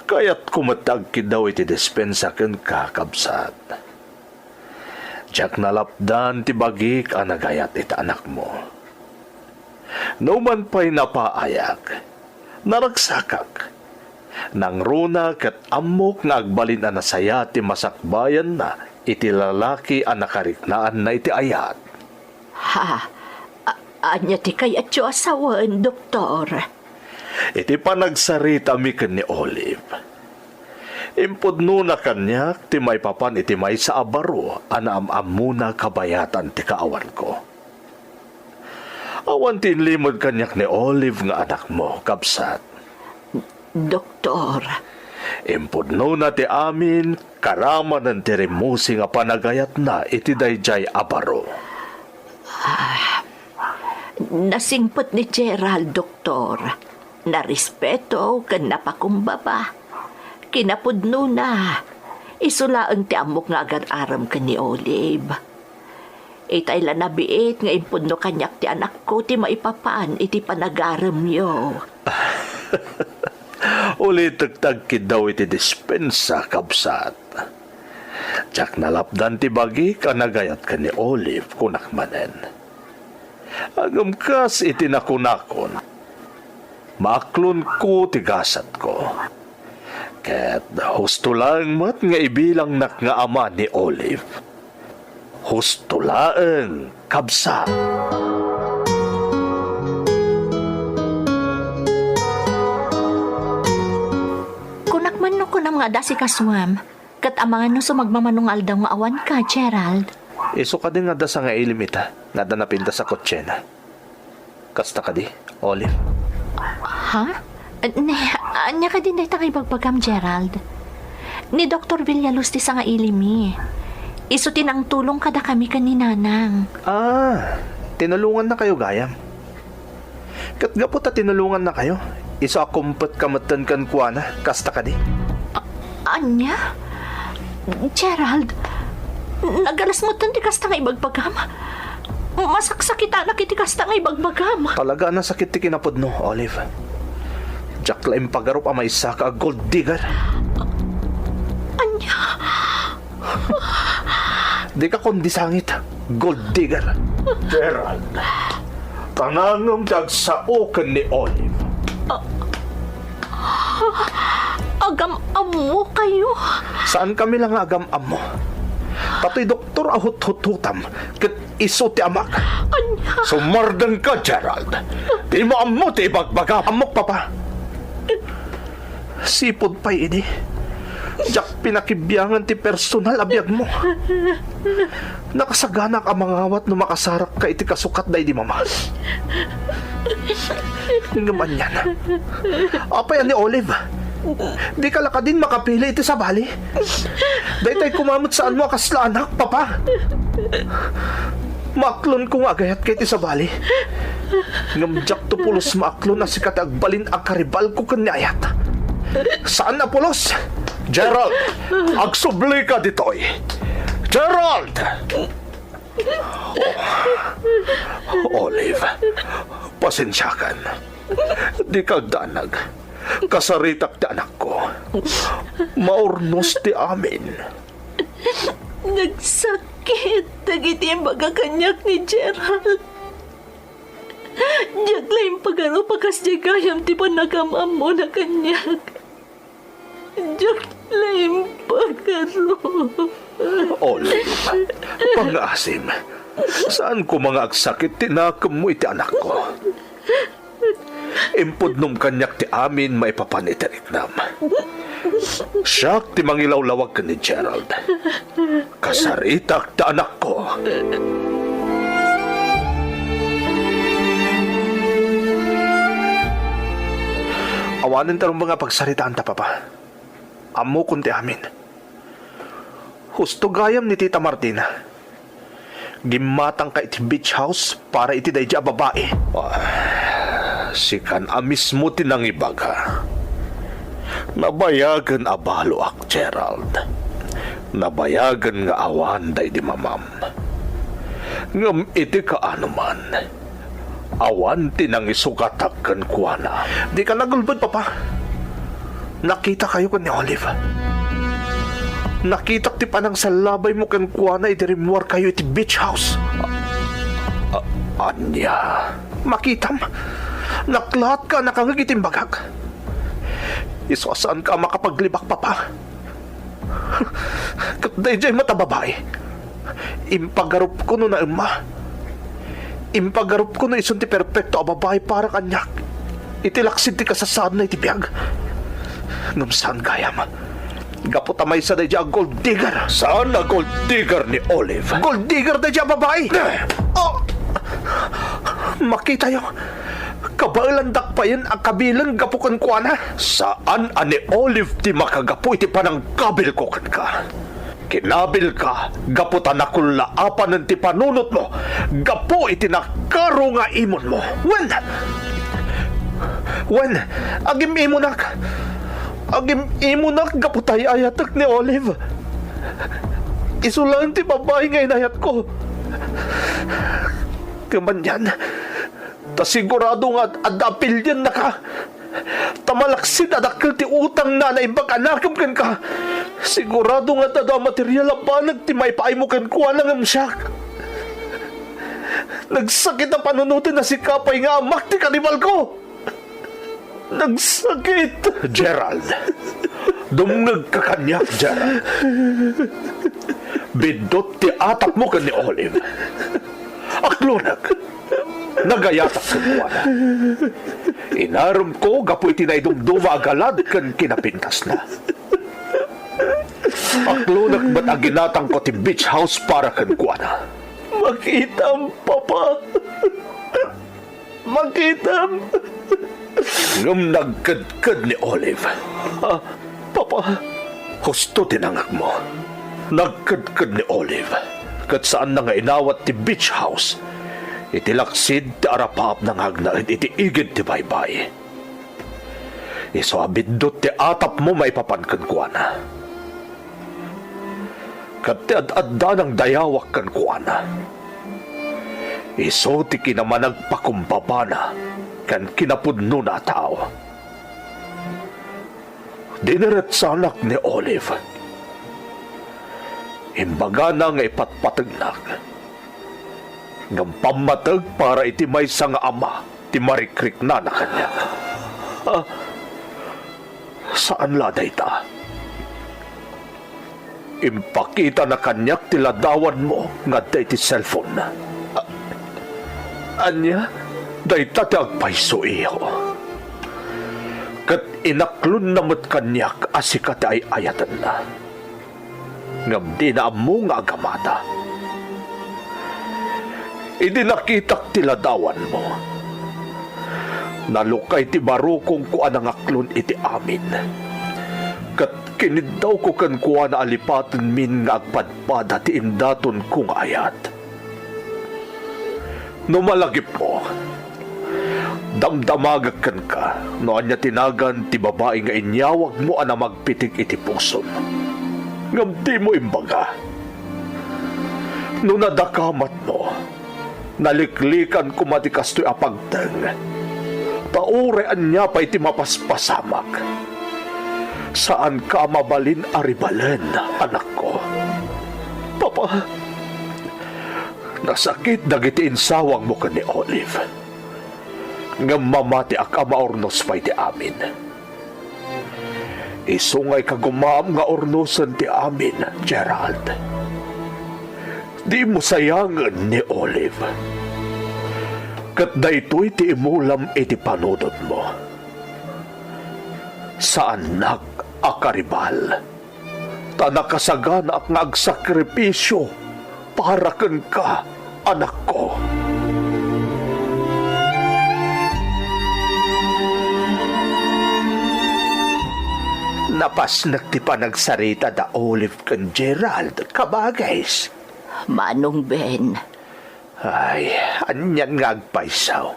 Kayatko met ti agkiddaw iti dispensa kenka, kabsat. Diak nalapdan ti bagik a nagayat iti anakmo. Numan pay napaayak, naragsakak. Nangruna ket ammok nga agbalin a nasayaat ti masakbayanna iti lalaki a nakariknaanna iti ayat. Ha? A-, ania ti kayatyo a sawen, Doktor? Iti panagsaritami ken ni Olive, impudnona kaniak ti maipapan iti maysa a baro a naam-ammona kabayatan ti kaawanko. Awan ti inlimed kaniak ni Olive nga anakmo, kabsat. Doktor. Impudnona ti amin karamanen ti rimmusi nga panagayatna iti daydiay a baro. Ah, nasingpet ni Gerald, Doktor. Narespeto ken napakumbaba. Kinapudnona, isu laeng ti ammok nga agar-arem ken ni Olive. Itay la nabiit nga impudno kaniak ti anakko ti maipapan iti panagaremyo. Ulitek ti agkiddaw iti dispensa, kabsat. Diak nalapdan ti bagik a nagayat ken ni Olive, kunak manen. Ngem kas iti nakunakon, maaklonko ti gasatko. Ket husto laeng met nga ibilangnak nga ama ni Olive. Husto laeng, kabsat. Kunak man no kunam nga adda sikasuam, ket amangan no sumagmamano nga aldaw nga awanka, Gerald. Isu kadi nga adda sangailim ita, nga adda napintas a kotsena. Kasta kadi, Olive? Ha? Ne, ania kadi dayta nga ibagbagam, Gerald? Ni Doktor Villaluz ti sangailimi. Isu ti nangtulong kadakami ken ni Nanang. Ah, tinulongannakayo gayam. Ket gapu ta tinulongannakayo, isu a kumpetka metten kenkuana, kasta kadi? A-, ania? Gerald, nagalas metten ti kasta nga ibagbagam. Masaksakitanak iti kasta nga ibagbagam. Talaga a nasakit ti kinapudno, Olive. Diak la impagarup a maysaka a gold digger. Ania? Dika kundi sangit, gold digger. Gerald, kanangem ti agsao ken ni Olive. Agam-ammokayo. Saankami la nga agam-ammo. Datoy doktor a huthuthutam ket isu ti amak. Ania? Sumardengka, Gerald. Dimo ammo ti ibagbagam. Ammok, Papa. Sipud pay idi, diak pinakibiangan ti personal a biagmo. Nakasaganak a mangawat no makasarakka iti kasukat daydi Mama. Ngem anian? Apay a ni Olive? Dika la kadin makapili iti sabali? Daytay koma met saanmo a kasla anak, Papa. Maaklonko nga agayatka iti sabali. Ngem diakto pulos maaklon a sika ti agbalin a karibalko ken ni Ayat. Saan a pulos! Gerald, agsublika ditoy! Gerald! Oh, Olive, pasensiakan. Dika agdanag. Kasaritak ti anakko. Maurnos ti amin. Nagsakit dagiti ibaga kaniak ni Gerald. Diak la impagarup a kasdiay gayam ti pannakam-ammona kaniak. Diak la impagarup. Olive, pangngaasim. Saan koma nga agsakit ti nakemmo iti anakko. Impudnom kaniak ti amin maipapan iti riknam. Siak ti mangilawlawag ken ni Gerald. Kasaritak ta anakko. Awanen ta rumbeng a pagsaritaanta, Papa. Ammokon ti amin. Husto gayam ni Tita Martina. Gimmatangka iti beach house para iti daydi a babai. Ah, sikan a mismo ti nangibaga. Nabayagen a baloak, Gerald. Nabayagen nga awan daydi mamam. Ngem iti kaanoman, awan ti nangisugatak kenkuana. Dika nagulbod, Papa. Nakitakayo ken ni Olive. Nakitak ti panangsallabaymo kenkuana idi rimmuarkayo iti beach house. A-, a-, ania? Makitam. Naklaatka a nakangngeg iti imbagak. Isu a saanka a makapaglibak, Papa. Ket daydiay met a babai, impagarupko no naemma. Impagarupko no isun ti perpekto a babai para kaniak iti laksid ti kasasaadna iti biag. Ngem saan gayam. Gapu ta maysa daydiay a gold digger. Saan a gold digger ni Olive? Gold digger daydiay a babai. Oh! Makitayo. Kabaelandak payen a kabilen gapu kenkuana. Saan a ni Olive ti makagapu iti panangkabilko kenka. Kinabilka gapu ta nakullaapanen ti panunotmo gapu iti nakaro nga imonmo. Wen! Wen, agim-imonak. Agim-imonak gapu ta ay-ayatek ni Olive. Isu laeng ti babai nga inayatko. Ngem anian, ta sigurado nga ad-, adda apiliennaka. Ta malaksid a dakkel ti utangna a naimbag a nakem kenka. Sigurado nga adda a material a banag ti maipaaymo kenkuana ngem siak. Nagsakit a panunoten a sika pay nga amak ti kanibalko. Nagsakit. Gerald, dumngegka kaniak, Gerald. Biddut ti atapmo ken ni Olive. Aklonek. Nagayatak kenkuana. Inaremko gapu iti naidumduma a galad ken kinapintasna. Aklonek met a ginatangko ti beach house para kenkuana. Makitam, Papa. Makitam. Ngem nagkedked ni Olive. Ah, Papa, Husto ti nangagmo. Nagkedked ni Olive, ket saanna nga inawat ti beach house iti laksid ti arapaapna nga agnaed iti igid ti baybay. Isu a biddut ti atapmo maipapan kenkuana. Ket ti ad-addanang dayawak kenkuana, isu ti kinamanagpakumbabana ken kinapudnona a tao. Diniretsanak ni Olive. Imbagana nga ipatpategnak. Ngem pammateg para iti maysa nga ama ti marikriknana kaniak. Ah, saan la dayta. Impakitana kaniak ti ladawanmo nga adda iti cellphone-na. A-, ania? Dayta ti agpayso, iho. Ket inaklonna met kaniak a sika ti ay-ayatenna. Ngem dina ammo nga agamada. Idi nakitak ti ladawanmo, nalukay ti barukongko a nangaklon iti amin. Ket kiniddawko kenkuana a lipatenmin nga agpadpada ti indatonko nga ayat. No malagipmo, damdamagek kenka no ania ti nagan ti babai nga inyawagmo a namagpitik iti pusom. Ngem dimo imbaga. No nadakamatmo, naliklikan koma ti kastoy a pagteng, ta uray ania pay ti mapaspasamak, saanka a mabalin a ribalen, anakko. Papa, nasakit dagiti insawagmo ken ni Olive. Ngem mamatiak a maurnos pay ti amin. Isu nga ikagumaam nga urnosen ti amin, Gerald. Dimo sayangen ni Olive. Ket daytoy ti imulam iti panunotmo. Saannak a karibal. Ta nakasaganaak nga agsakripisio para kenka, anakko. Napasnek ti panagsarita da Olive ken Gerald, kabagis. Manong Ben. Ay, anian nga agpayso?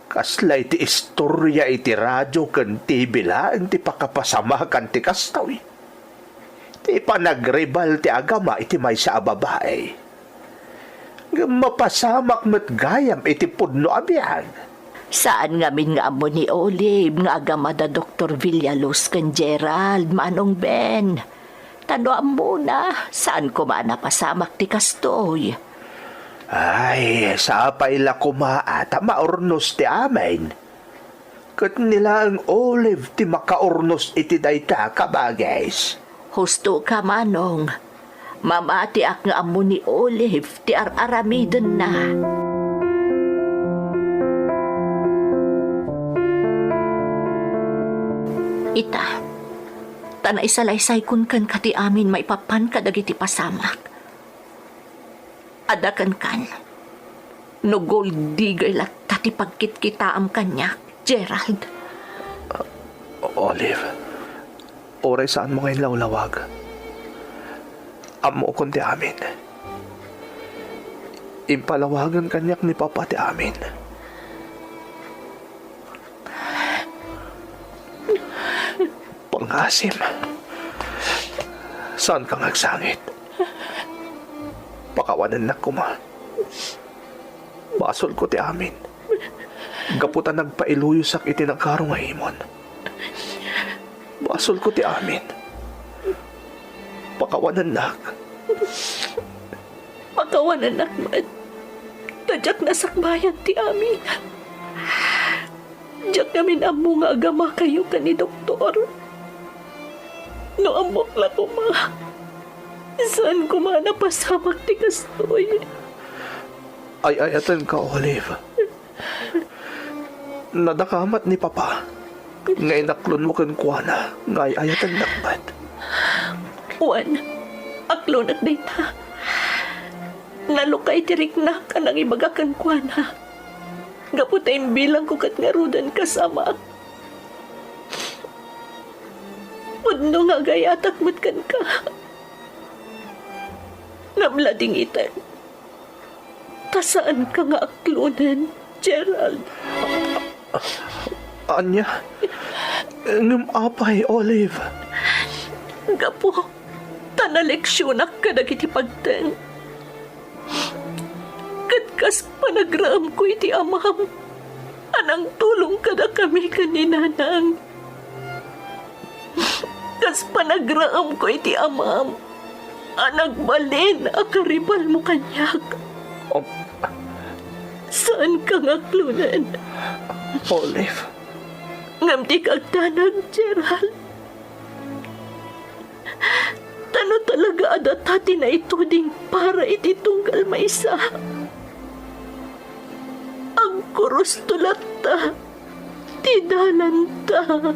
Kasla iti istoria iti radio ken T V laeng ti pakapasamakan ti kastoy. Ti panagribal ti agama iti maysa a babai. Ngem mapasamak met gayam iti pudno a biag. Saan ngamin nga ammo ni Olive nga agama da Doktor Villaluz ken Gerald, Manong Ben. Ta no ammona, saan koma a napasamak ti kastoy? Ay, sapay la koma a ta maurnos ti amin. Ket ni laeng Olive ti makaurnos iti dayta, kabagis. Husto ka, Manong. Mamatiak nga ammo ni Olive ti ar-aramidenna. Ita, ta naisalaysaykon kenka ti amin maipapan kadagiti pasamak. Adda kenkan. No gold digger latta ti pagkitkitaam kaniak, Gerald. Olive, uray saanmo nga inlawlawag, ammokon ti amin. Impalawagan kaniak ni Papa ti amin. Pangasim. Saanka nga agsangit. Pakawanennak koma. Basolko ti amin. Gapu ta nagpailuyosak iti nagaro nga imon. Basolko ti amin. Pakawanennak. Pakawanennak met. Ta diak nasakbayan ti amin. Diak ngamin ammo nga agamakayo ken ni doktor. No ammok la koma, saan koma a napasamak ti kastoy. Ay-ayatenka, Olive. Nadakamat ni Papa nga inaklonmo kenkuana nga ay-ayatennak met. Wen, aklonek dayta. Nalukay ti riknak a nangibaga kenkuana. Gapu ta imbilangko ket ngaruden kas amak. No nga agayatak met kenka. Ngem ladingiten, ta saanka nga aklonen, Gerald. Ania? Ngem apay, Olive? Gapu ta naleksionak kadagiti pagteng. Ket kas panagraemko iti amam a nangtulong kadakami ken ni Nanang, kas panagraemko iti amam a nagbalin a karibalmo kaniak. Om. Saanka nga aklonen. Olive. Ngem dika agdanag, Gerald. Ta no talaga a data ti naituding para iti tunggal maysa, agkurusto latta ti dalanta.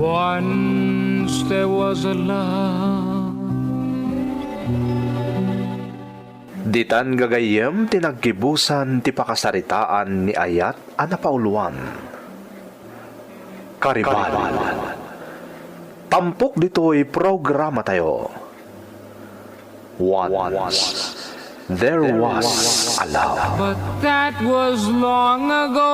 Once there was a love. Ditan gagayyem ti naggibusan ti pakasaritaan ni Ayat a napauluan. Karibal. Tampok ditoy programatayo. Once, there was a love. But that was long ago.